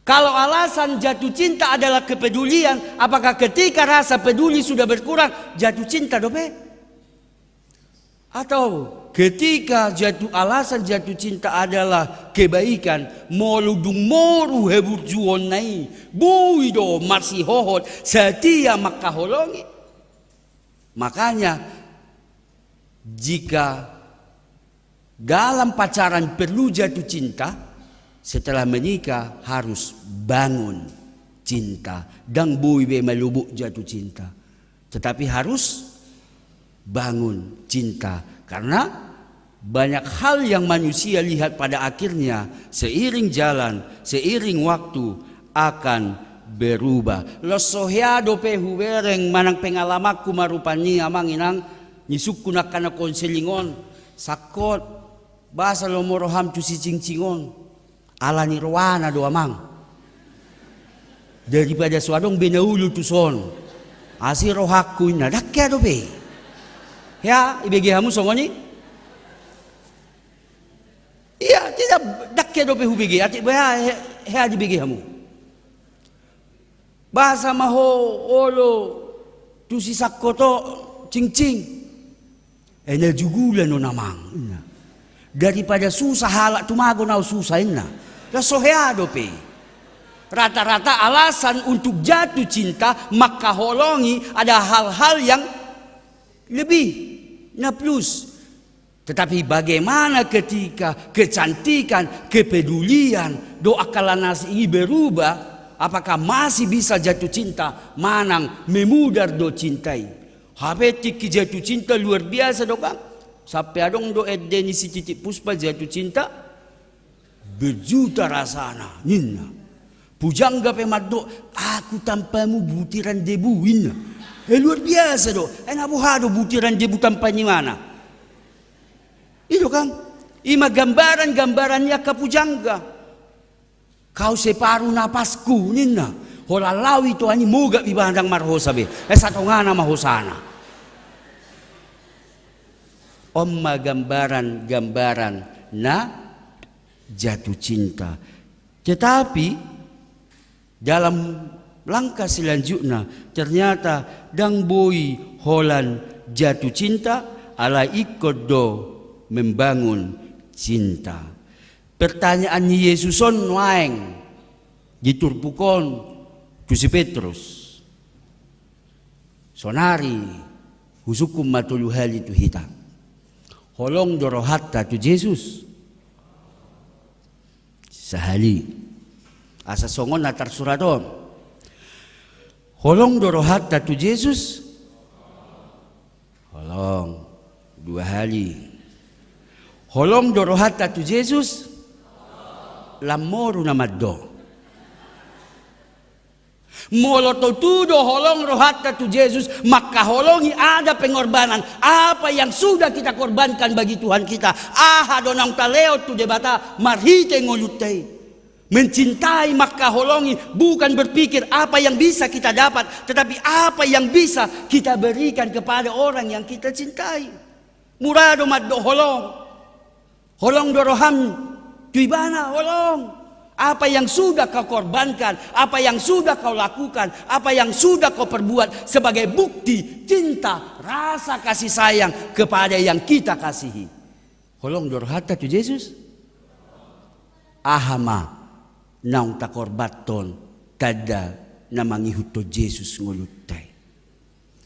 Kalau alasan jatuh cinta adalah kepedulian, apakah ketika rasa peduli sudah berkurang, jatuh cinta dope? Atau ketika jatuh, alasan jatuh cinta adalah kebaikan, molo dung moru haburjuonna i, boi do masihohot, setia mangkaholongi. Makanya, jika dalam pacaran perlu jatuh cinta, setelah menikah harus bangun cinta. Ndang boi be malobok jatuh cinta. Tetapi harus bangun cinta. Karena banyak hal yang manusia lihat pada akhirnya, seiring jalan, seiring waktu, akan berubah. Laos so hea dope hubereng manang pengalamanku ma rupani, Amang Inang, nisungkun angka na konseling on, sangkot, boasa lomo roham tu si cingcing on? Alani rohana do, Amang. Daripada so adong be na olo tuson. Asi rohangku, inna, ndang hea dope. Hea, ibege hamu songon i? Ia, tidak, ndang hea dope hubege, atik boha, hea, hea dibege hamu. Boasa ma ho olo tu si sangkot on, cingcing? E, na jugulan on, Amang, inna. Daripada susah halak, tumagon au susah, inna. Laos so hea dope. Rata-rata alasan untuk jatuh cinta, mangkaholongi, ada hal-hal yang lebih, na plus. Tetapi bagaimana ketika kecantikan, kepedulian, do angka na asing i berubah, apakah masih bisa jatuh cinta, manang memudar do cinta i? Hape tingki jatuh cinta luar biasa do, kan? Sampe adong do ende ni si Titiek Puspa jatuh cinta, berjuta rasana, ninna. Pujangga pe mandok, "Aku tanpamu butiran debu," inna. Eh, luar biasa do. Eh, na boha do butiran debu tanpa ni imana? I do, kan? I ma gambaran-gambaran ni angka pujangga. "Kau separuh napasku," ninna. Holan laho i tu ani, mogap ibana, ndang marhosa be. Eh, satongana ma hosana. On ma gambaran-gambaran na jatuh cinta. Tetapi dalam langkah selanjutna, ternyata ndang boi holan jatuh cinta, alai ingkon do membangun cinta. Pertanyaan ni Jesus on nuaeng di turpuk on tu si Petrus. Sonari husungkun ma tolu hali tu hita. Holong do rohanta tu Jesus? Sahali. Asa songon na tarsurat on. Holong do rohanta tu Jesus? Holong. Dua hali. Holong do rohanta tu Jesus? Lam moru na mandok. Molo tutu do holong rohanta tu Jesus, mangkaholongi ada pengorbanan, apa yang sudah kita korbankan bagi Tuhan kita, aha do naung talehon tu Debata marhite ngolunta i. Mencintai, mangkaholongi, bukan berpikir apa yang bisa kita dapat, tetapi apa yang bisa kita berikan kepada orang yang kita cintai. Mura do mandok holong. Holong do roham tu ibana, holong. Apa yang sudah kau korbankan, apa yang sudah kau lakukan, apa yang sudah kau perbuat sebagai bukti cinta, rasa kasih sayang kepada yang kita kasihi. Holong do rohanta tu Jesus? Aha ma naung takorbanhon tanda na mangihuthon Jesus ngolunta i?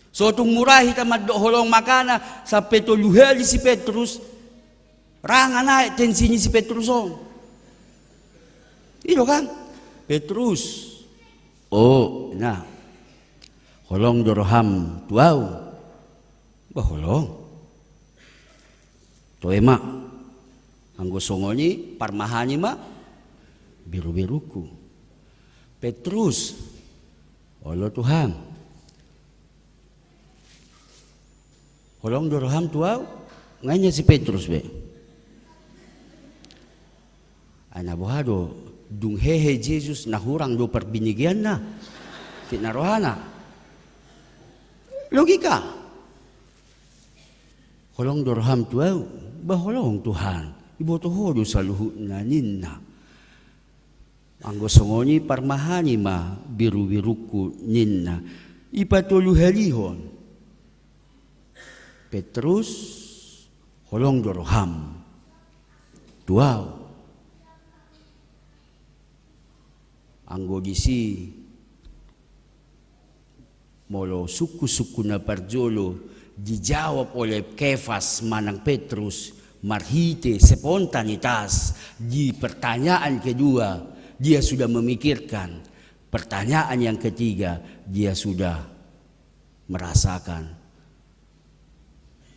So tung mura hita mandok holong, makana sampe tolu hali si Petrus, ra nang naek tensi ni si Petrus on. I do kan? Petrus. O, na. Holong do roham tu ahu? Bah, holong. Toe ma. Anggo songon i, parmahani ma beruberungku. Petrus. Olo Tuhan. Holong do roham tu ahu? Nga inna si Petrus be. Ai na boha do, dung hehe Jesus na hurang do parbinegeanna. Tit na rohana. Logika. Holong do roham tu ahu? Bah, holong Tuhan. Iboto ho do saluhutna ninna. Anggo songon i parmahani ma beruberungku ninna. Ipatoluhalihon. Petrus, holong do roham tu ahu? Anggo disi molo sungkunsungkun na parjolo dijawab oleh Kefas manang Petrus marhite spontanitas, di pertanyaan kedua dia sudah memikirkan, pertanyaan yang ketiga dia sudah merasakan.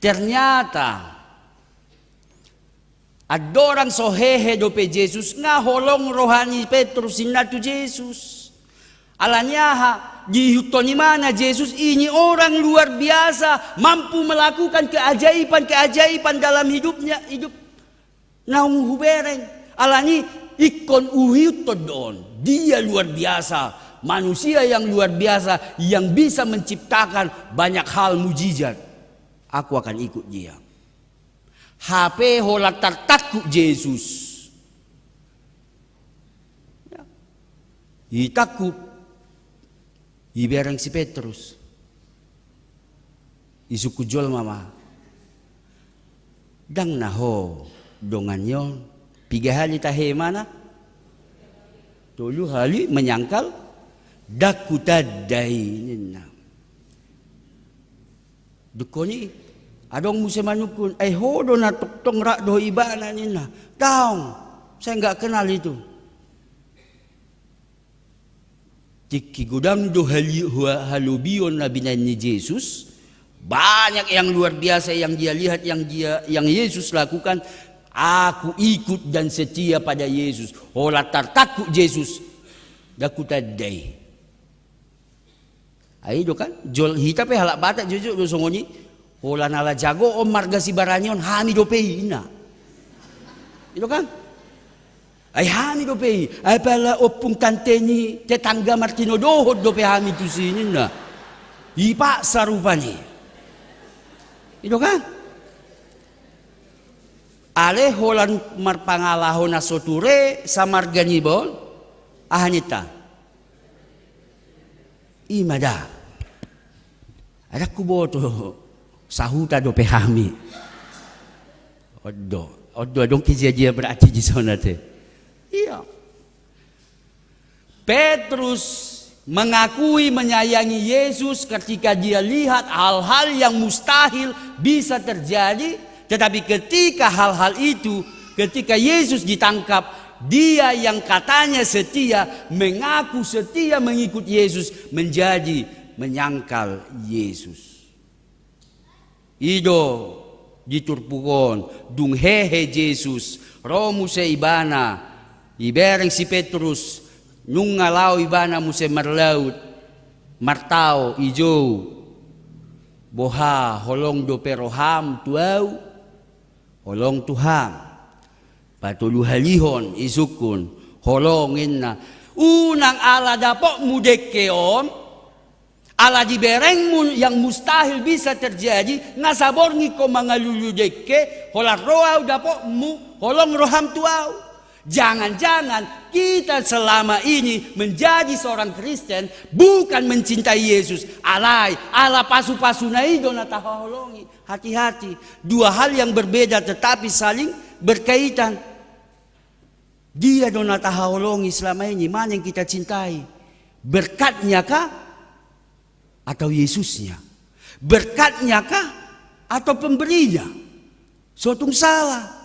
Ternyata andorang so hehe dope Jesus, nga holong roha ni Petrus ninna tu Jesus. Alani aha? Diihuthon ibana Jesus ini orang luar biasa, mampu melakukan keajaiban-keajaiban dalam hidupnya, hidup naung hubereng. Alani ingkon huihuthon do on. Dia luar biasa, manusia yang luar biasa, yang bisa menciptakan banyak hal mujizat. Aku akan ikut dia. Hape holan tartangkup Jesus. Ya. Ditangkup. Dibereng si Petrus. Disungkun jolma ma. Ndang na ho dongan ni on. Piga hali tahe ibana? Tolu hali menyangkal. Ndang hutanda i ninna. Dungkon i, adong muse manungkun, ai ho do na tongtong rap dohot ibana ninna. Daong, saya nggak kenal itu. Tingki godang do hali-, hua-, halobion na binahen ni Jesus, banyak yang luar biasa yang dia lihat, yang dia, yang Yesus lakukan. Aku ikut dan setia pada Yesus. Holan tartangkup Jesus. Ndang hutanda i. Ai do kan, jol hita pe halak Batak jujur do songon i, holan ala jago on marga Sibarani on hami dope i, inna. I do kan? Ai hami dope i, ai pala ompung tante ni tetangga martinodohon dope hami tusi, inna. Dipaksa rupani. I do kan? Alai holan marpangalaho na so ture samarga niba on, aha ninta? I ma da. Ndang huboto, sahuta dope hami. On do, on do adong kejadian berarti di sana te. Iya. Petrus mengakui menyayangi Yesus ketika dia lihat hal-hal yang mustahil bisa terjadi, tetapi ketika hal-hal itu, ketika Yesus ditangkap, dia yang katanya setia, mengaku setia mengikut Yesus, menjadi menyangkal Yesus. I do di turpuk on, dung hehe Jesus, ro muse ibana, dibereng si Petrus, nunga laho ibana muse marlaut, Martao ijou, boha holong dope roham tu ahu? Holong Tuhan. Patoluhalihon isungkun, holong inna. Unang ala dapotmu dengke on, ala diberengmu yang mustahil bisa terjadi, nga saborngin ho mangalului dengke, holan ro ahu dapotmu, holong roham tu ahu. Jangan-jangan kita selama ini menjadi seorang Kristen bukan mencintai Yesus, alai ala pasu-pasuna i do na tahaholongi. Hati-hati, dua hal yang berbeda tetapi saling berkaitan. Dia do na tahaholongi selama ini, mana yang kita cintai? Berkatnya kah atau Yesusnya? Berkatnya kah atau pemberinya? So tung sala.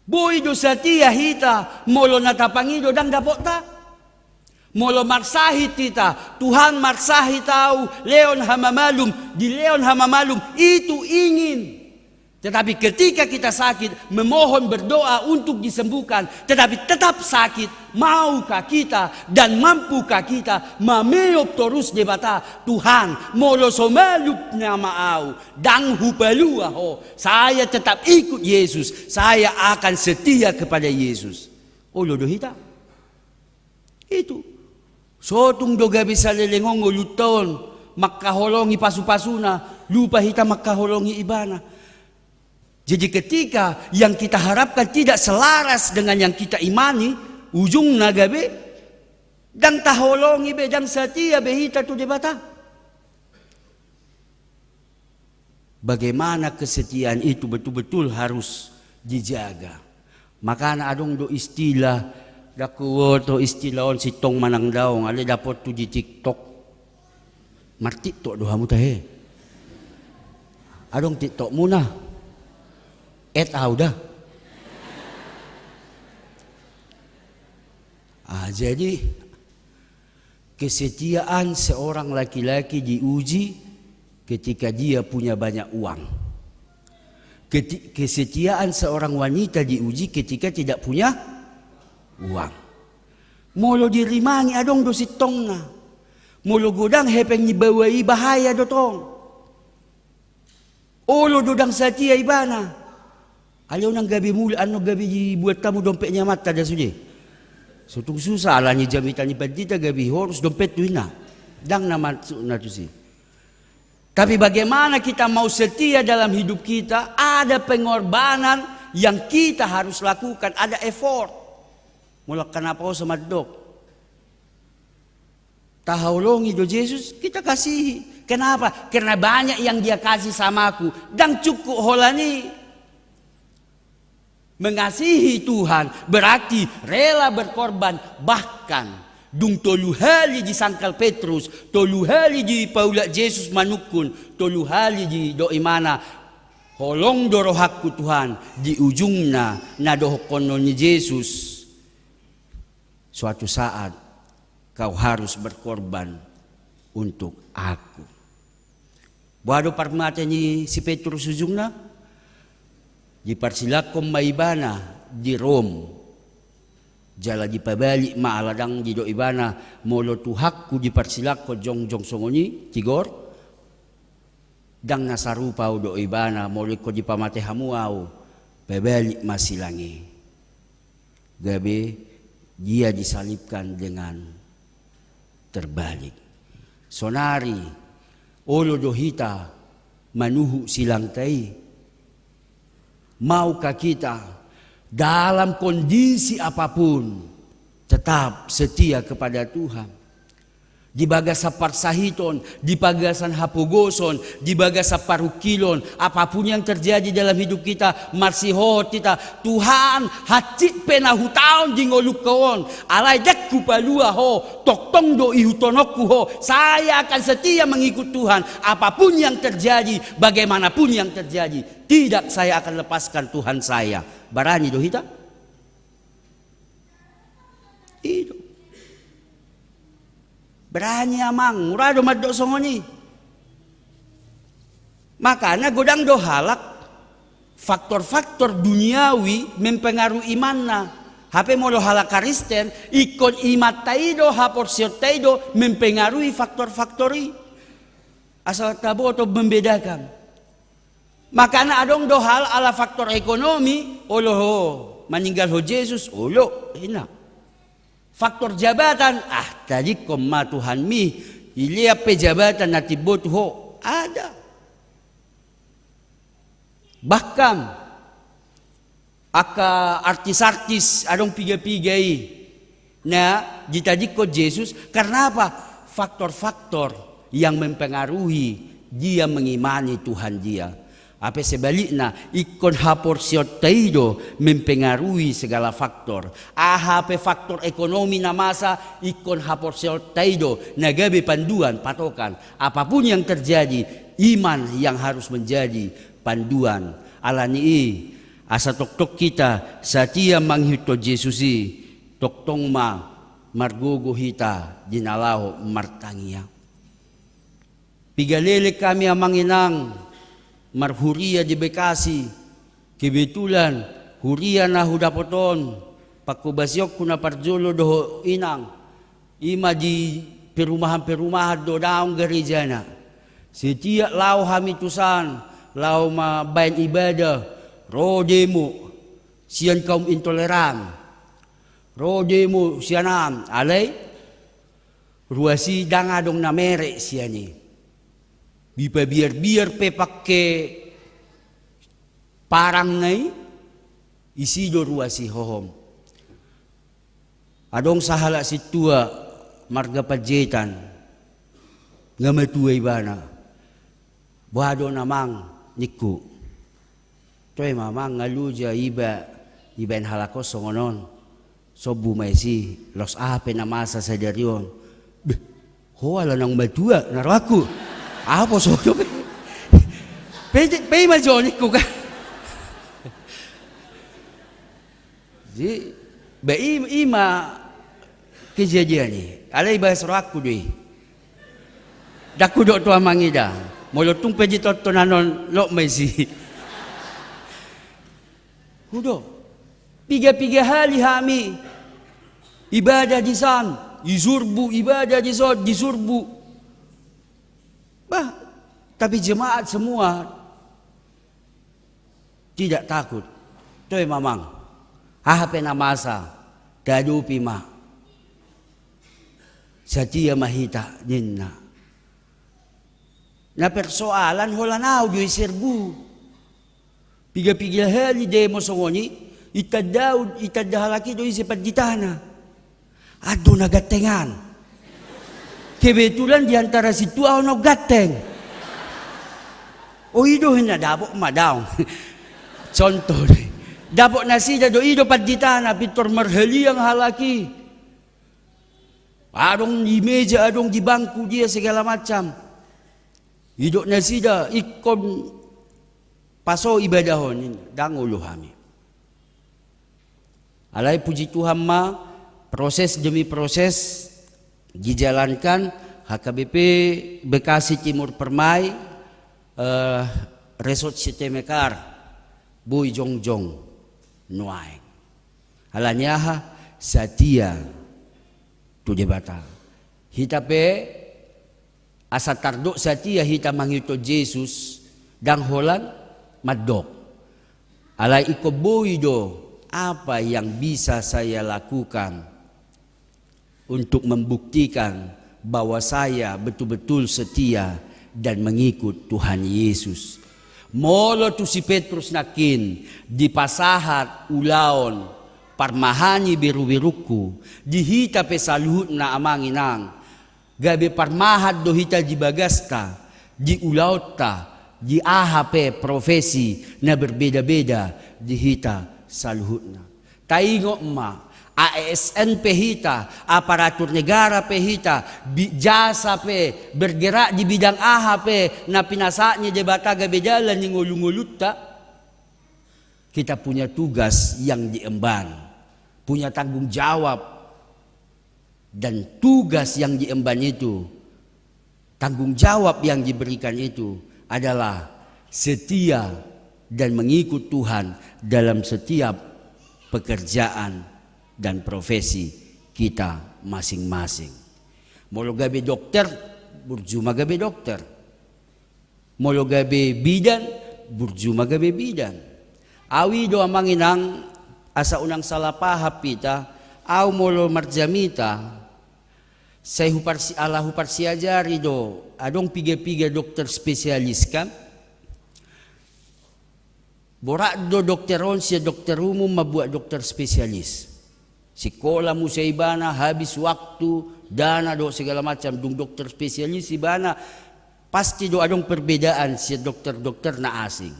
Boi do satia hita molo na tapangido ndang dapotta. Molo marsahit hita, Tuhan, marsahit ahu, lehon hamamalum, dilehon hamamalum, itu ingin. Tetapi ketika kita sakit, memohon, berdoa untuk disembuhkan, tetapi tetap sakit, maukah kita dan mampukah kita mameop torus Debata? Tuhan, molo so malum nama ahu, ndang hupalua ho, saya tetap ikut Yesus, saya akan setia kepada Yesus. Olo do hita. Itu. So tung do gabe saleleng on ngolunta on, mangkaholongi pasu-pasuna, lupa hita mangkaholongi Ibana. Jadi ketika yang kita harapkan tidak selaras dengan yang kita imani, ujungna gabe ndang taholongi be, ndang satia be hita tu Debata. Bagaimana kesetiaan itu betul-betul harus dijaga. Makana adong do istilah, ndang huboto istilah on sintong manang daong, alai dapothu di TikTok. Mar-TikTok do hamu tahe. Adong TikTokmuna? Add ahu da. Ah, jadi kesetiaan seorang laki-laki diuji ketika dia punya banyak uang. Keti-, kesetiaan seorang wanita diuji ketika tidak punya uang. Molo dirimangi adong do sintongna. Molo godang hepeng ni baoa i, bahaya do tong. Olo do ndang satia ibana. Alai unang gabe mulak annon gabe dibuat hamu dompet ni amanta da sude. So tung susah, alani jamita ni pandita gabe horus dompethu inna. Ndang na maksudna tusi. Tapi bagaimana kita mau setia dalam hidup kita, ada pengorbanan yang kita harus lakukan, ada effort. Molo angka na poso mandok. Tahaholongi do Jesus, kita kasihi. Kenapa? Karena banyak yang Dia kasih sama aku. Ndang cukup holan i. Mengasihi Tuhan berarti rela berkorban. Bahkan dung tolu hali disangkal Petrus, tolu hali dipaulak Jesus manungkun, tolu hali didok ibana, "Holong do rohangku Tuhan." Di ujungna na dohonkonon ni Jesus, "Suatu saat kau harus berkorban untuk aku." Boha do parmate ni si Petrus ujungna? Diparsilangkon ma ibana di Rom. Jala dipabalik ma, ala ndang didok ibana, "Molo Tuhanku diparsilangkon jongjong songon i, tigor, ndang na sarupa ahu," dok ibana, "molo ingkon dipamate hamu ahu, pabalik ma silang i." Gabe Dia disalibkan dengan terbalik. Sonari olo do hita manuhuk silangta i. Maukah kita dalam kondisi apapun tetap setia kepada Tuhan? Di bagasan parsahiton, di bagasan hapogoson, di bagasan parungkilon, apapun yang terjadi dalam hidup kita, marsihot hita, "Tuhan, hansit pe na hutaon di ngolungku on, alai ndang hupalua Ho, tongtong do ihuthononku Ho, saya akan setia mengikut Tuhan, apapun yang terjadi, bagaimanapun yang terjadi, tidak saya akan lepaskan Tuhan saya." Barani do hita? I do. Barani amang, mura do mandok songon i. Makana godang do halak, faktor-faktor duniawi mempengaruhi imanna. Hape molo halak Kristen, ingkon imanta i do, haporseaonta i do mempengaruhi faktor-faktor i. Asa taboto membedakan. Makana adong do hal ala faktor ekonomi, olo ho, maninggalhon Jesus, olo, enak. Faktor jabatan, ah, tadingkon ma Tuhanmi, dilean pe jabatan na timbo tu ho, ada. Bahkan, angka artis-artis, adong piga-piga i, na ditadingkon Jesus, karena apa? Faktor-faktor yang mempengaruhi dia mengimani Tuhan dia. Hape sebalikna, ingkon haporseaonta i do mempengaruhi segala faktor. Aha pe faktor ekonomi na masa, ingkon haporseaonta i do na gabe panduan, patokan. Apapun yang terjadi, iman yang harus menjadi panduan. Alani i, asa tongtong hita satia mangihuthon Jesus i, tongtong ma margogo hita di na laho martangiang. Piga leleng hami amang inang, marhuria di Bekasi, kebetulan huria na hudapot on, pangkobasionku na parjolo dohot inang, i ma di perumahan-perumahan do, daong garejana. Setiap laho hami tusan, laho mambaen ibadah, ro demo sian kaum intoleran, ro demo sian an, alai ruas i ndang adong na merek sian i. Dipabiar-biar pe pangke parangna i, isi do ruas i hohom. Adong sahalak sintua marga Panjaitan, nga matua ibana. Boha do on amang, ningku. Toe ma amang, nga loja iba, ibaen halak on songon on. Sombu ma isi, laos aha pe na masa sadari on. Beh, ho ala naung matua, na rohangku. Aha poso do pe. Pe, pe i ma jo ningku kan. Jadi, ba i, i ma kejadian i. Alai bahas rohangku do i. Ndang hudok tu amang i da. Molo tung pe ditonton annon, lot ma isi. Hudok. Piga-piga hali hami ibadah di san, di Surbu, ibadah di son, di Surbu. Bah, tapi jemaat semua tidak takut. Toe ma amang. Aha pe na masa, tahadopi ma. Satia ma hita, ninna. Na persoalan holan ahu do i serbu. Piga-piga hali demo songon i, itanda, itanda halak i do ise panditana. An do na ganteng an. Kebetulan di antara sintua ahu naung ganteng. O i do ninna, dapot ma daong. Contoh do i. Dapot nasida do i do panditana, pintor marhaliang halak i. Adong di meja, adong di bangku dia segala macam. Didok nasida ingkon paso ibadah on, ndang olo hami. Alai puji Tuhan ma, proses demi proses dijalankan. H K B P Bekasi Timur Permai, eh, Resort City Mekar, boi jongjong nuaeng. Alani aha? Satia tu Debata. Hita pe asa tardok satia hita mangihuthon Jesus, ndang holan mandok. Alai ingkon boi do, apa yang bisa saya lakukan untuk membuktikan bahwa saya betul-betul setia dan mengikut Tuhan Yesus. Molo tu si Petrus nangkin dipasahat ulaon parmahani beruberungku, di hita pe saluhutna amang inang, gabe parmahan do hita di bagasta, di ulaonta, di aha pe profesi na berbeda-beda di hita saluhutna. Taingot ma, A S N pe hita, aparatur negara pe hita, bi-, jasa pe, bergerak di bidang aha pe na pinasahat ni Debata gabe dalan ni ngolu-ngolunta, kita punya tugas yang diemban, punya tanggung jawab. Dan tugas yang diemban itu, tanggung jawab yang diberikan itu adalah setia dan mengikut Tuhan dalam setiap pekerjaan dan profesi kita masing-masing. Molo gabe dokter, burju ma gabe dokter. Molo gabe bidan, burju ma gabe bidan. Au i do amang inang, asa unang salah paham hita, au molo marjamita, sai huparsi-, ala huparsiajari do, adong piga-piga dokter spesialis kan. Borat do dokter on sian dokter umum mambuat dokter spesialis. Sikola muse ibana, habis waktu, dana dohot segala macam, dung dokter spesialis ibana, pasti do adong perbedaan sian dokter-dokter na asing.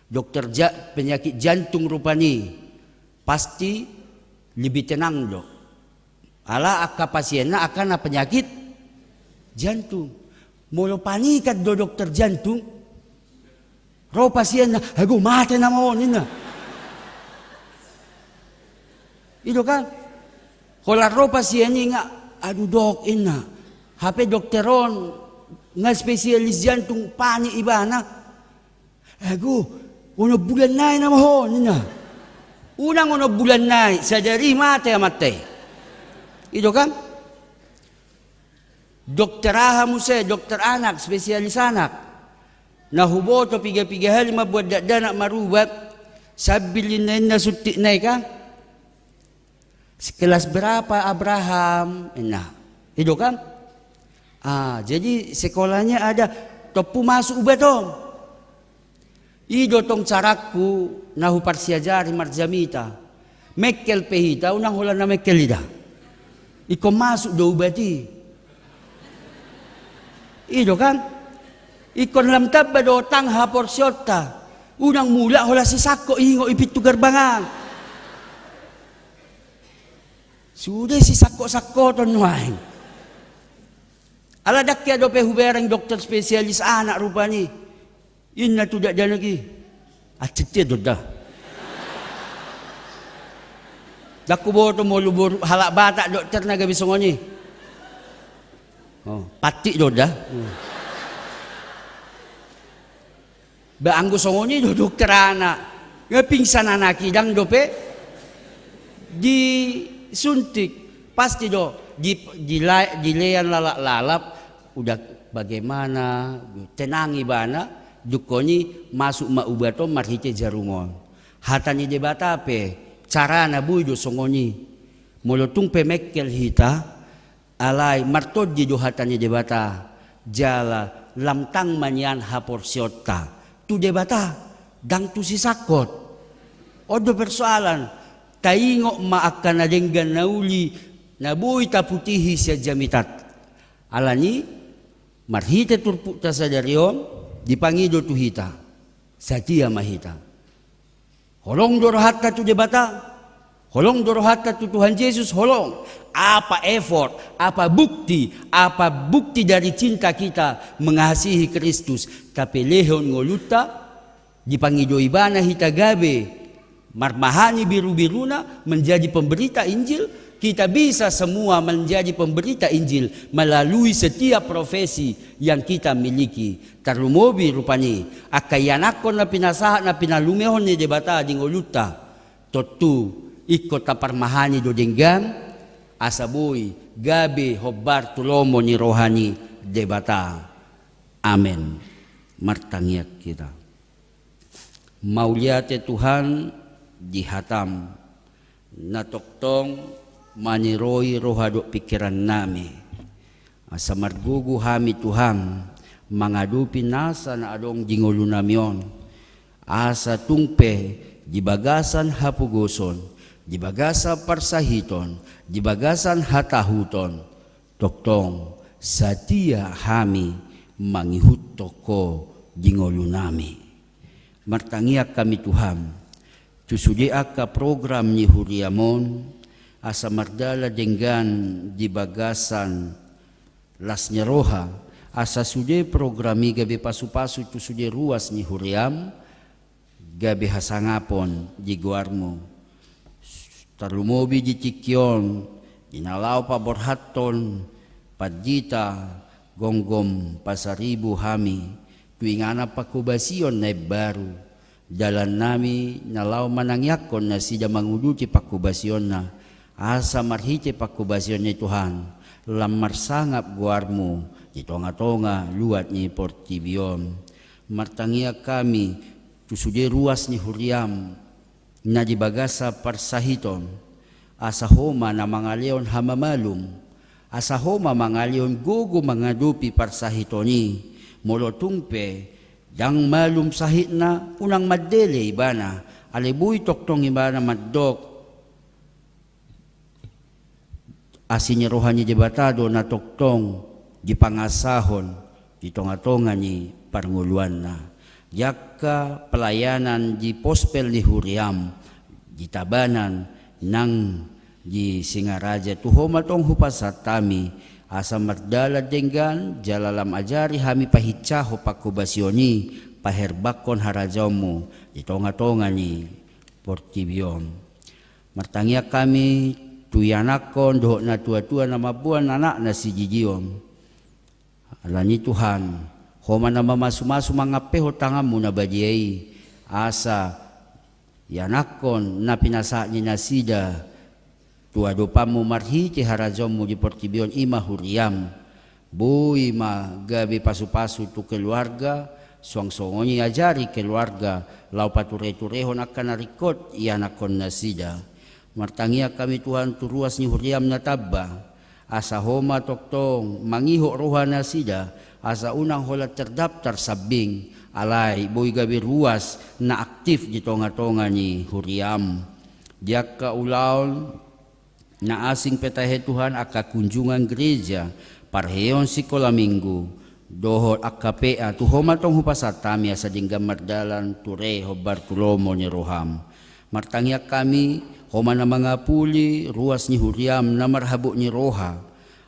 Dokter ja-, penyakit jantung rupani, pasti lebih tenang do. Ala angka pasienna angka na penyakit jantung. Molo panikan do dokter jantung, ro pasienna, "Ago mate nama on," ninna. I do kan? Holan ro pasien i nga, "Aduh dok," ninna. Hape dokter on nga spesialis jantung, panik ibana. "Ago, onom bulan nai nama on," ninna. Unang onom bulan nai, sadari mate amanta i. I do kan? Dokter aha muse, dokter anak, spesialis anak. Na huboto piga-piga hali mambuat dakdanak marubat, sambil ninna-ninna suntik nai kan. "Sekelas berapa, Abraham?" ninna. I do kan? Ah, jadi sekolahnya ada, tompu masuk ubat on. I do tong carangku na huparsiajari marjamita. Mengkel pe hita, unang holan na mengkel i da. Ingkon masuk do ubat i. I do kan? Ingkon lam tamba do tang haporseaonta. Unang mulak holan sisangkot ingot i pintu gerbang an. Sude sisangkot-sangkoton nuaeng. Ala ndang hea dope hubereng dokter spesialis anak rupani. Ninna tu dakdanak i. Atik dia do da. Ndang huboto molo boru halak Batak dokter na gabe songon i. Oh, patik do da. Hmm. Ba anggo songon i do dokter anak, nga pingsan anak i ndang dope disuntik, pasti do di, di, dilean lalap-lalap, udah bagaimana, tenang ibana, dung i masuk ma ubat on marhite jarum on. Hata ni Debata pe carana boi do songon i. Molo tung pe mengkel hita, alai martondi do hata ni Debata, jala lam tang ma nian haporseaonta tu Debata, ndang tu sisangkot. On do persoalan, taingot ma angka na denggan na uli, na boi taputihi sian jamitanta. Alani, marhite turpukta sadari on, dipangido tu hita, satia ma hita. Holong do rohanta tu Debata, holong do rohanta tu Tuhan Jesus, holong. Apa effort, apa bukti, apa bukti dari cinta kita mengasihi Kristus, tapelehon ngolunta, dipangido ibana hita gabe marmahani biru-biruna, menjadi pemberita Injil, kita bisa semua menjadi pemberita Injil melalui setiap profesi yang kita miliki. Tarlumobi rupani angka ianakhon na pinasahat, na pinalumehon ni Debata di ngolunta. Tontu ingkon taparmahani do denggan, asa boi gabe hombar tu lomo ni roha ni Debata. Amen. Martangiang hita. Mauliate Tuhan di hataM, na tongtong maniroi roha dohot pingkirannami. Asa margogo hami Tuhan, mangadopi nasa na adong di ngolunami on. Asa tung pe di bagasan hapogoson, di bagasan parsahiton, di bagasan hatahuton, tongtong satia hami mangihuthon Ho di ngolunami. Martangiang hami Tuhan, tu sude angka program ni huriaM on, asa mardalan denggan di bagasan las ni roha, asa sude program i gabe pasu-pasu tu sude ruas ni huriaM, gabe hasangapon di goarMu. Tarlumobi di tingki on, di na laho paborhathon pandita gomgom Pasaribu hami, tu inganan panghobasion na imbaru. dalannami na laho manangiangkon nasida manguduti pangkobasionna, asa marhite pangkobasion ni Tuhan, lam marsangap goarmu di tonga-tonga luat ni portibi on. Martangiang hami tu sude ruas ni huriam na di bagasan parsahiton, asa Ho ma na mangalehon hamamalum, asa Ho ma mangalehon gogo mangadopi parsahiton i. Molo tung pe ndang malum sahitna, unang mandele ibana, alai boi tongtong ibana mandok, asi ni roha ni Debata do na tongtong dipangasahon di tonga-tonga ni parngoluanna. Di angka pelayanan di pospel ni huriam, di Tabanan nang di Singaraja, tu Ho ma tong hupasahat hami, asa mardalan denggan jala lam ajari hami pahinsahon pangkobasion i, paherbangkon harajaonmu di tonga-tonga ni portibi on. Martangiang hami tu ianakhon dohot natua-tua na mamboan anakna sididion. Alani Tuhan, Ho ma na mamasu-masu mangampehon tanganmu na badia i, asa ianakhon na pinasahat ni nasida tu adopanmu marhite harajaonmu di portibi on, i ma huriam. Boi ma gabe pasu-pasu tu keluarga, suang songon i ajari keluarga laho pature-turehon angka na ringkot ianakhon nasida. Martangiang hami Tuhan tu ruas ni huriam na tamba, asa Ho ma tongtong mangihot roha nasida, asa unang holan terdaftar sambing, alai boi gabe ruas na aktif di tonga-tonga ni huriam. Di angka ulaon na asing pe tahe Tuhan, angka kunjungan gereja, parheon sikola minggu, dohot angka P A, tu Ho ma tong hupasahat hami asa denggan mardalan ture hombar tu lomo ni roham. Martangiang hami, Ho ma na mangapuli ruas ni huriam na marhabot ni roha,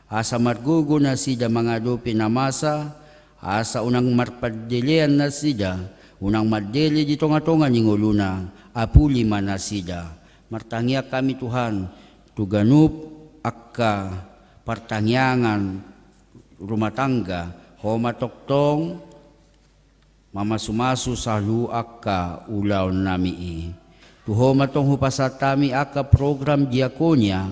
asa margogo nasida mangadopi na masa, asa unang marpandelean nasida, unang mandele di tonga-tonga ni ngoluna, apuli ma nasida. Martangiang hami Tuhan, tu ganup angka partangiangan rumah tangga, Ho ma tongtong mamasu-masu saluhut angka ulaonnami i. Tu Ho ma tong hupasahat hami angka program diakonia,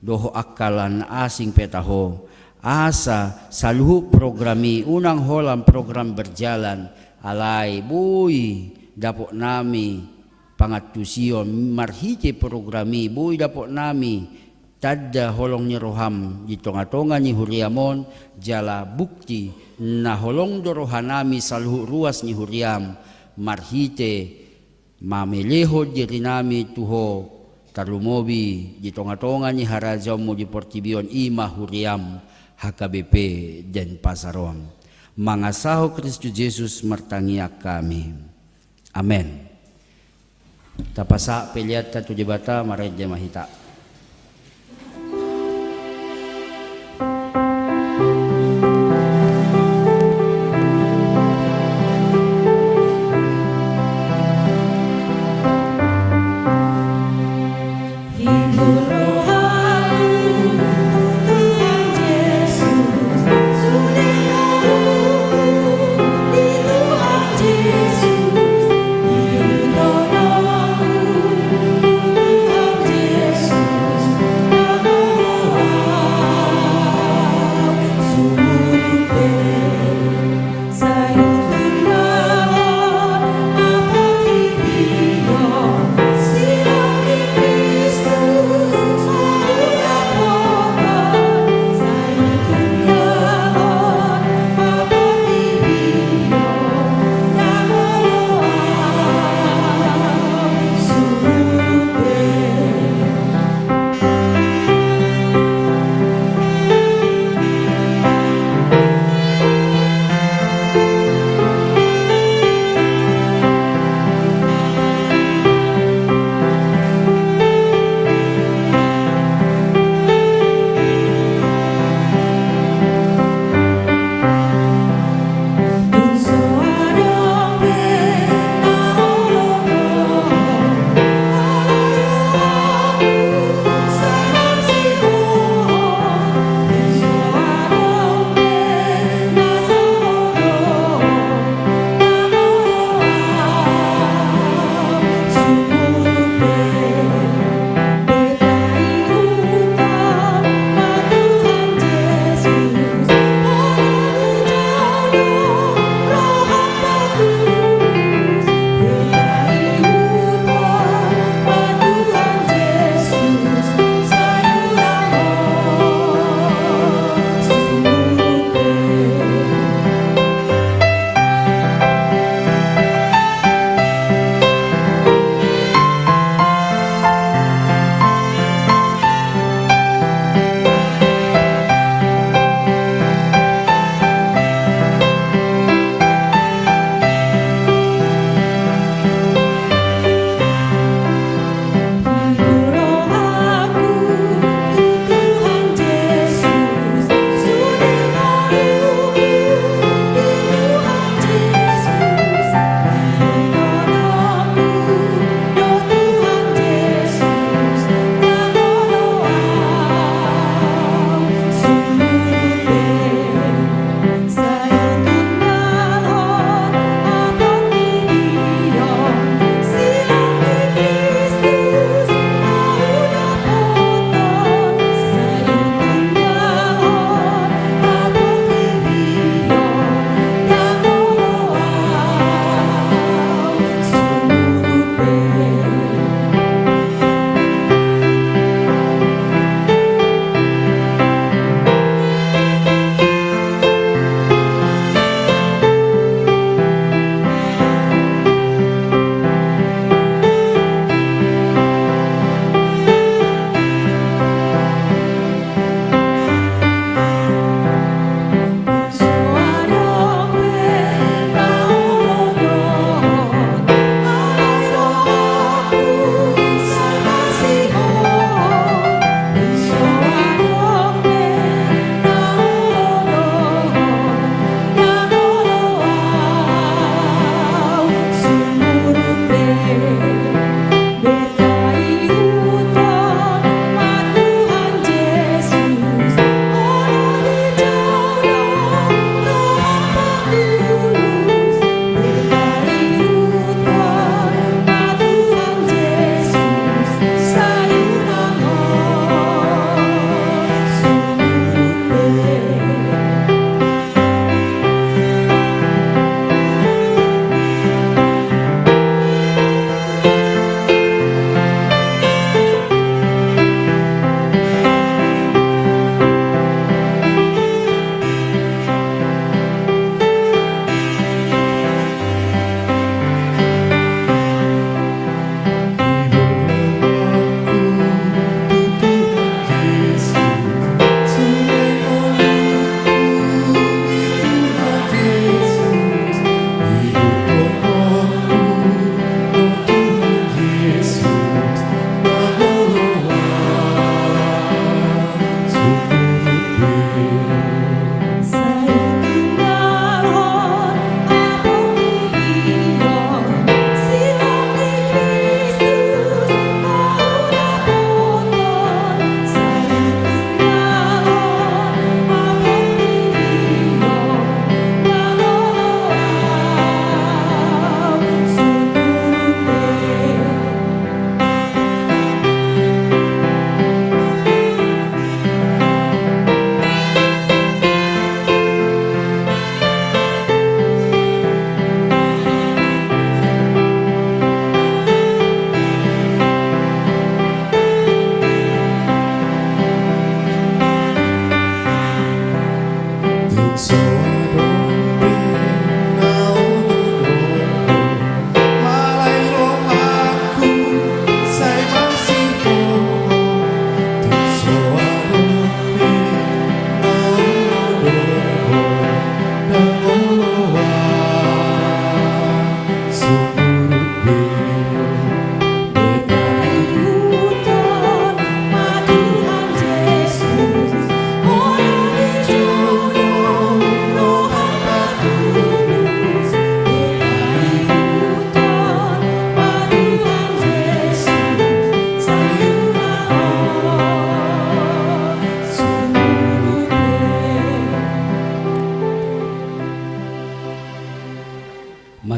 dohot angka lan asing pe tahe. Asa saluhut program i unang holan program berjalan, alai boi dapotnami pangantusion marhite program i, boi dapotnami tanda holong ni roham di tonga-tonga ni huriam on, jala bukti na holong do rohanami saluhut ruas ni huriam marhite mamelehon dirinami tu Ho, tarlumobi di tonga-tonga ni harajaonmu di portibi on, i ma huriam H K B P Denpasar on. Mangasahon Kristus Jesus martangiang hami. Amen. Tapasahat peleanta tu Debata, marende ma hita.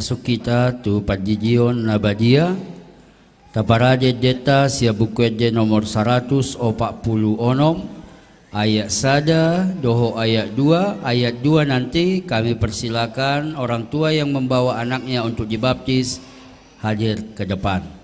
Masuk hita tu pandidion na badia. Taparade endenta sian Buku Ende nomor saratus opat pulu onom, ayat sada dohot ayat dua. Ayat dua nanti kami persilakan orang tua yang membawa anaknya untuk dibaptis hadir ke depan.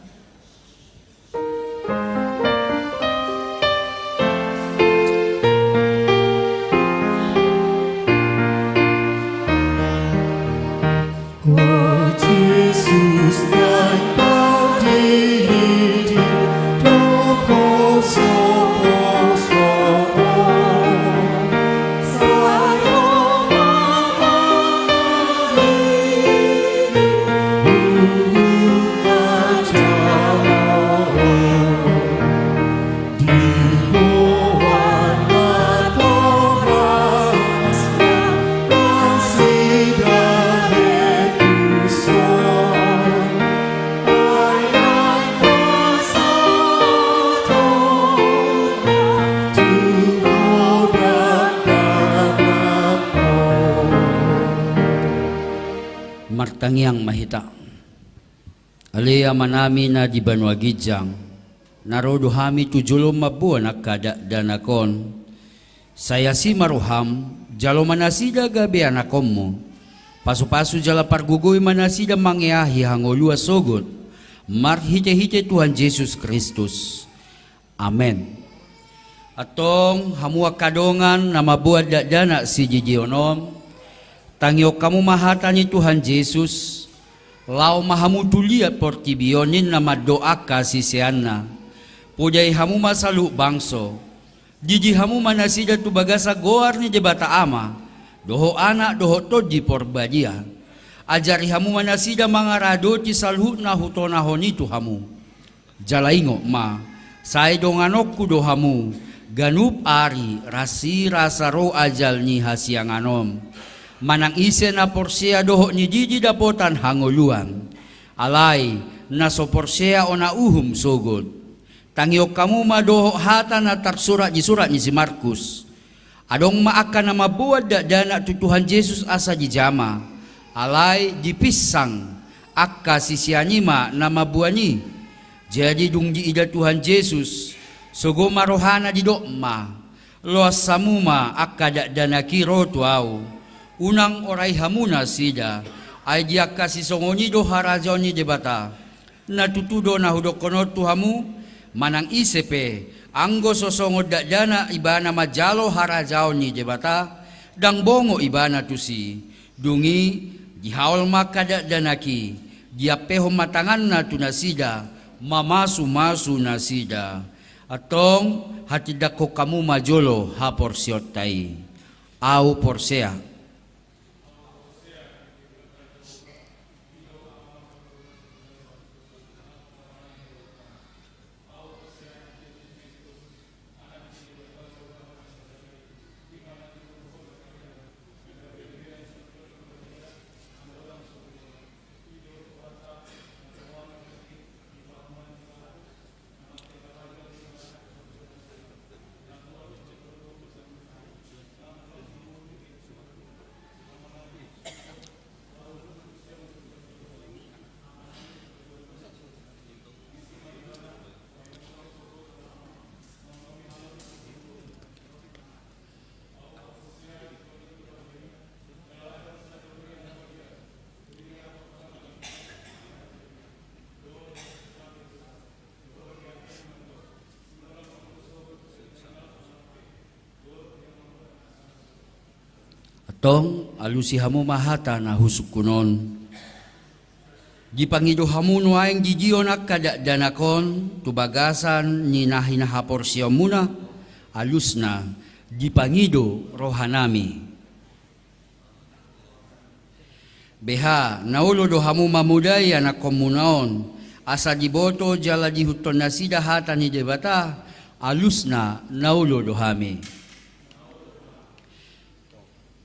Martangiang ma hita. Ale Amanami na di banua ginjang, na ro do hami tu jolom mamboan angka dakdanak on. Sai asi ma roham, jalo ma nasida gabe anakonmu. Pasupasu jala pargogoi ma nasida mangeahi hangoluan sogot, marhitehite Tuhan Jesus Kristus. Amen. Antong hamu angka dongan na mamboan dakdanak sididion on, tangihon hamu ma hata ni Tuhan Jesus, laho ma hamu tu liat portibi on ninna mandok angka siseanna. Podai hamu ma saluhut bangso, didi hamu ma nasida tu bagasan goar ni Debata Ama, dohot Anak, dohot Tondi Porbadia. Ajari hamu ma nasida mangaradoti saluhut na hutonahon i tu hamu. Jala ingot ma, sai donganonku do hamu, ganup ari, rasirasa ro ajal ni hasiangan on. Manang ise na porsea dohot nididi dapotan hangoluan. Alai, na so porsea hona uhum sogot. Tangihon hamu ma dohot hata na tarsurat di surat ni si Markus. Adong ma angka na mamboan dakdanak tu Tuhan Jesus asa dijama, alai dipinsang angka sisean i ma na mamboan i. Jadi dung diida Tuhan Jesus, sogo ma rohana didok ma, loas hamu ma angka dakdanak i ro tu ahu. Unang orai hamu nasida, ai di angka sisongon i do harajaon ni Debata. Na tutu do na hudokkon on tu hamu, manang ise pe, anggo so songon dakdanak ibana manjalo harajaon ni Debata, ndang bongot ibana tusi. Dung i, dihaol ma angka dakdanak i, diampehon ma tanganna tu nasida, mamasumasu nasida. Antong, hatindangkon hamu ma jolo haporseaonta i. Ahu porsea. Antong, alusi hamu ma hata na husungkun on. Dipangido hamu nuaeng didion angka dakdanak on tu bagasan ni na hinahaporseaonmuna, alusna, dipangido rohanami. Beha, na olo do hamu mamodai anakkonmuna on, asa diboto jala diihuthon nasida hata ni Debata, alusna, na olo do hami.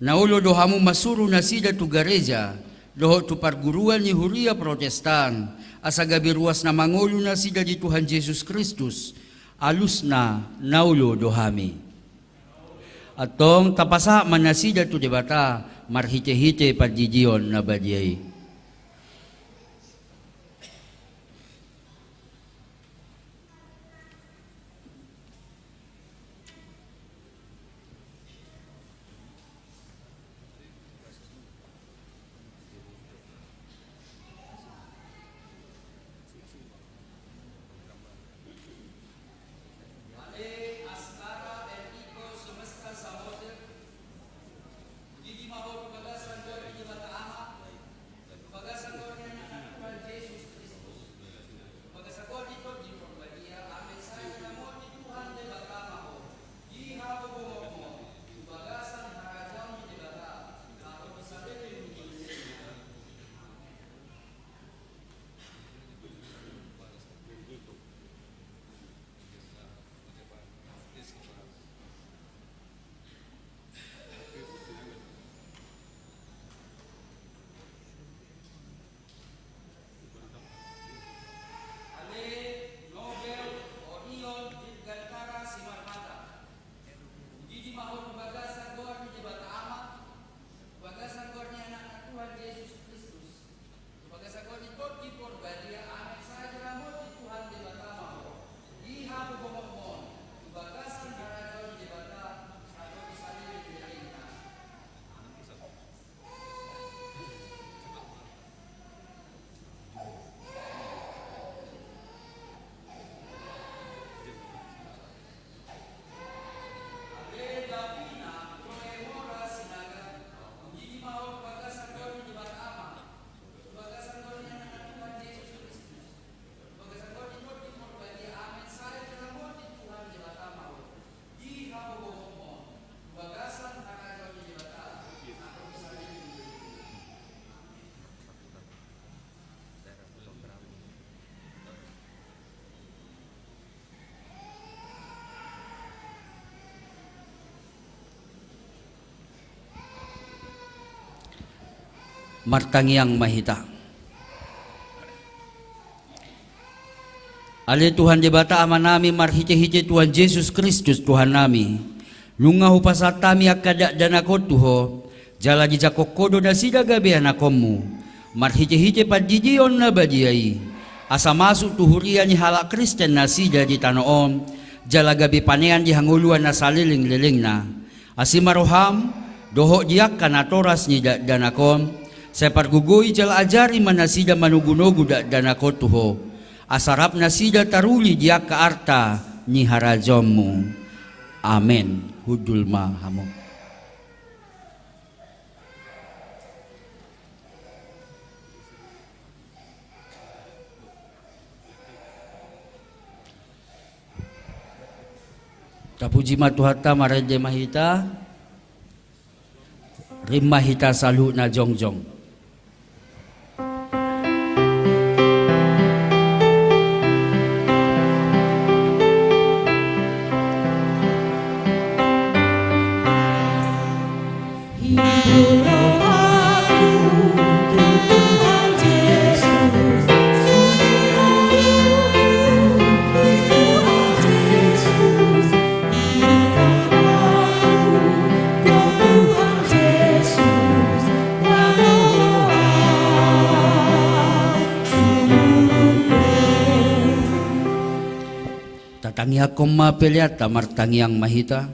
Na olo do hamu mansuru nasida tu gareja, dohot tu parguruan ni huria Protestan, asa gabe ruas na mangolu nasida di Tuhan Jesus Kristus, alusna, na olo do hami. Antong tapasahat ma nasida tu Debata marhitehite pandidion na badia i. Martangiang ma hita. Ale Tuhan Debata Amanami, marhitehite Tuhan Jesus Kristus Tuhannami, nunga hupasahat hami angka dakdanak on tu Ho, jala dijangkon Ho do nasida gabe anakkonmu, marhitehite pandidion na badia i, asa masuk tu huria ni halak Kristen nasida di tano on, jala gabe panean di hangoluan na salelenglelengna. Asi ma roham dohot di angka natoras ni dakdanak on, sai pargogoi jala ajari ma nasida manogunogu dakdanak on tu Ho, asa rap nasida taruli di angka arta ni harajaonmu. Amen. Hundul ma hamu. Tapuji ma Tuhanta, marende ma hita. Rap ma hita saluhutna jongjong. Tatangiangkon ma peleanta, martangiang ma hita.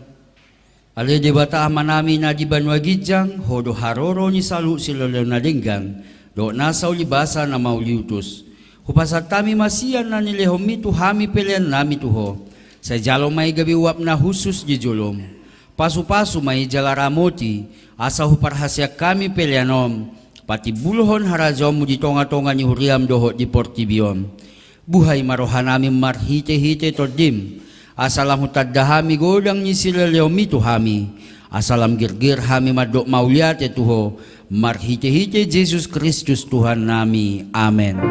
Ale Debata Amanami na di banua ginjang, Ho do haroro ni saluhut silehonlehon na denggan dohot nasa ulibasa na mauliutus. Hupasahat hami ma sian na nilehonmi tu hami peleannami tu Ho, sai jalo ma i gabe uap na hushus di jolom. Pasupasu ma i jala ramoti, asa huparhaseang hami pelean on patimbulhon harajaonmu di tongatonga ni huriam dohot di portibi on. Buhai ma rohanami marhitehite Tondim, asa lam hutanda hami godang ni silehonlehonmi tu hami, asa lam girgir hami mandok mauliate tu Ho, marhitehite Jesus Kristus Tuhannami. Amen.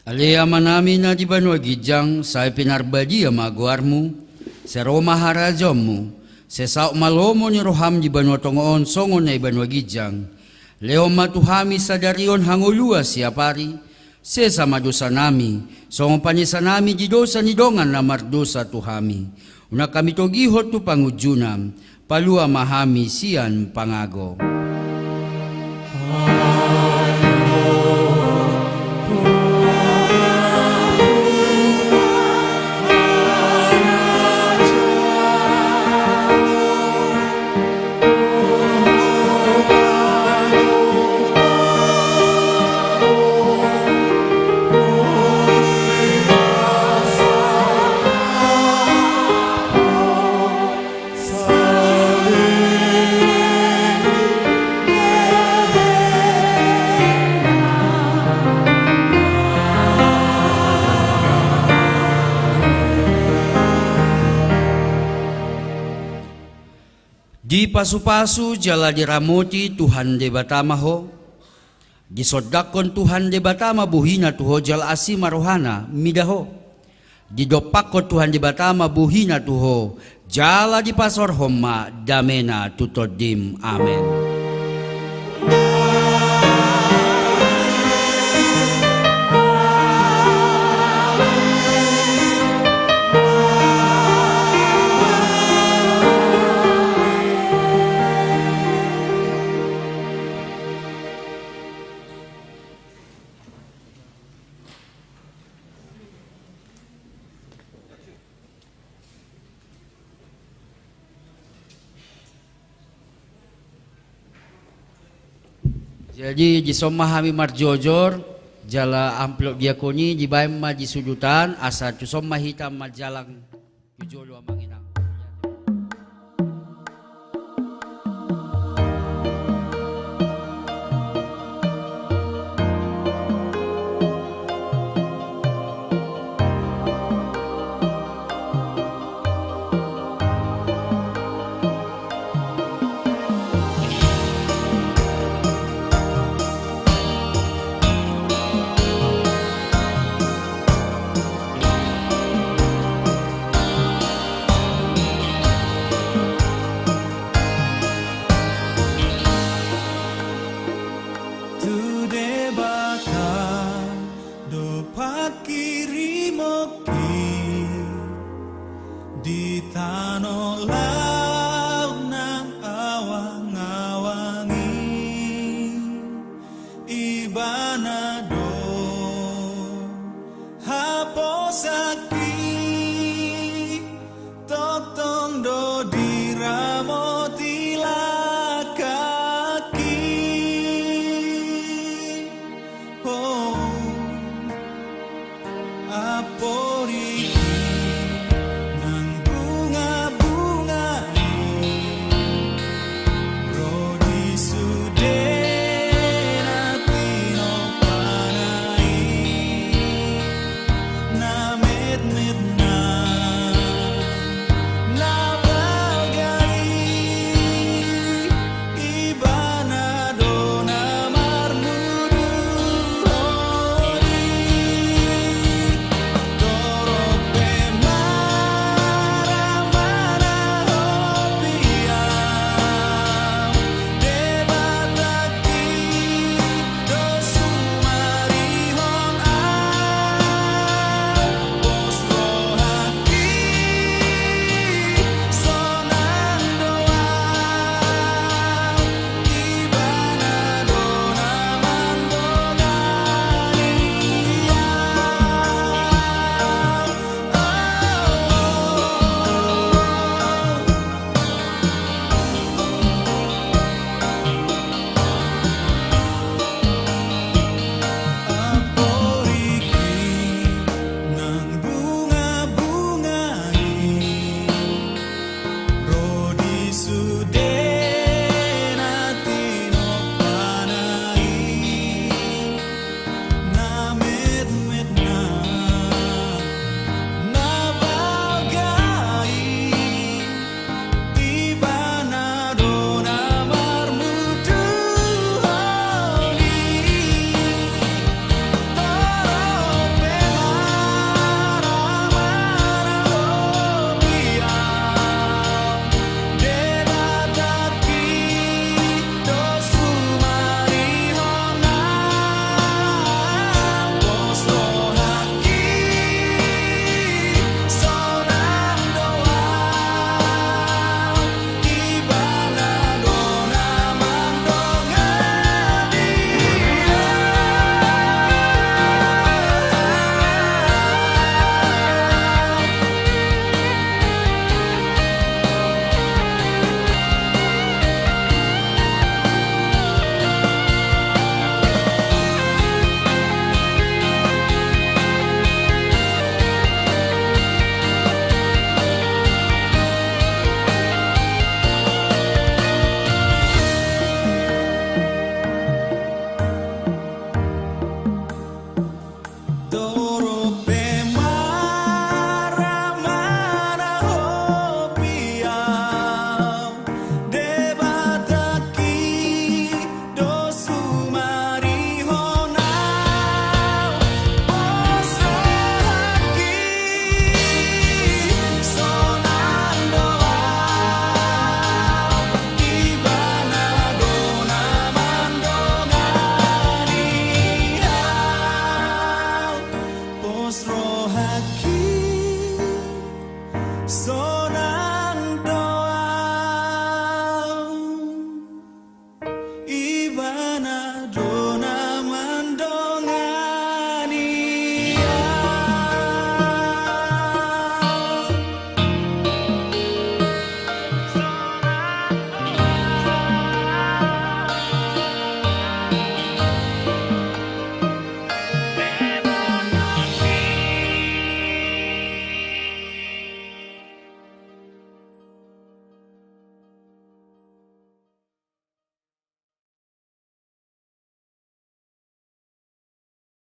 Ale Amanami na di banua ginjang, sai pinarbadia ma goarmu, sai ro ma harajaonmu, sai saut ma lomo ni roham di banua tonga on songon na di banua ginjang. Lehon ma tu hami sadari on hangoluan siapari, sesa ma dosanami, songon panesanami di dosa ni dongan na mardosa tu hami. Unang hami togihon tu pangunjunan, palua ma hami sian pangago. Dipasupasu jala diramoti Tuhan Debata ma ho. Disondangkon Tuhan Debata ma bohina tu ho jala asi ma rohana mida ho. Didompakkon Tuhan Debata ma bohina tu ho jala dipasaorhon ma damena tu tondim. Amen. Jadi, dison ma hami marjojor, Jala amplop diakon i dibaen ma di sudutan, asa tuson ma hita manjalang tu jolo, amang.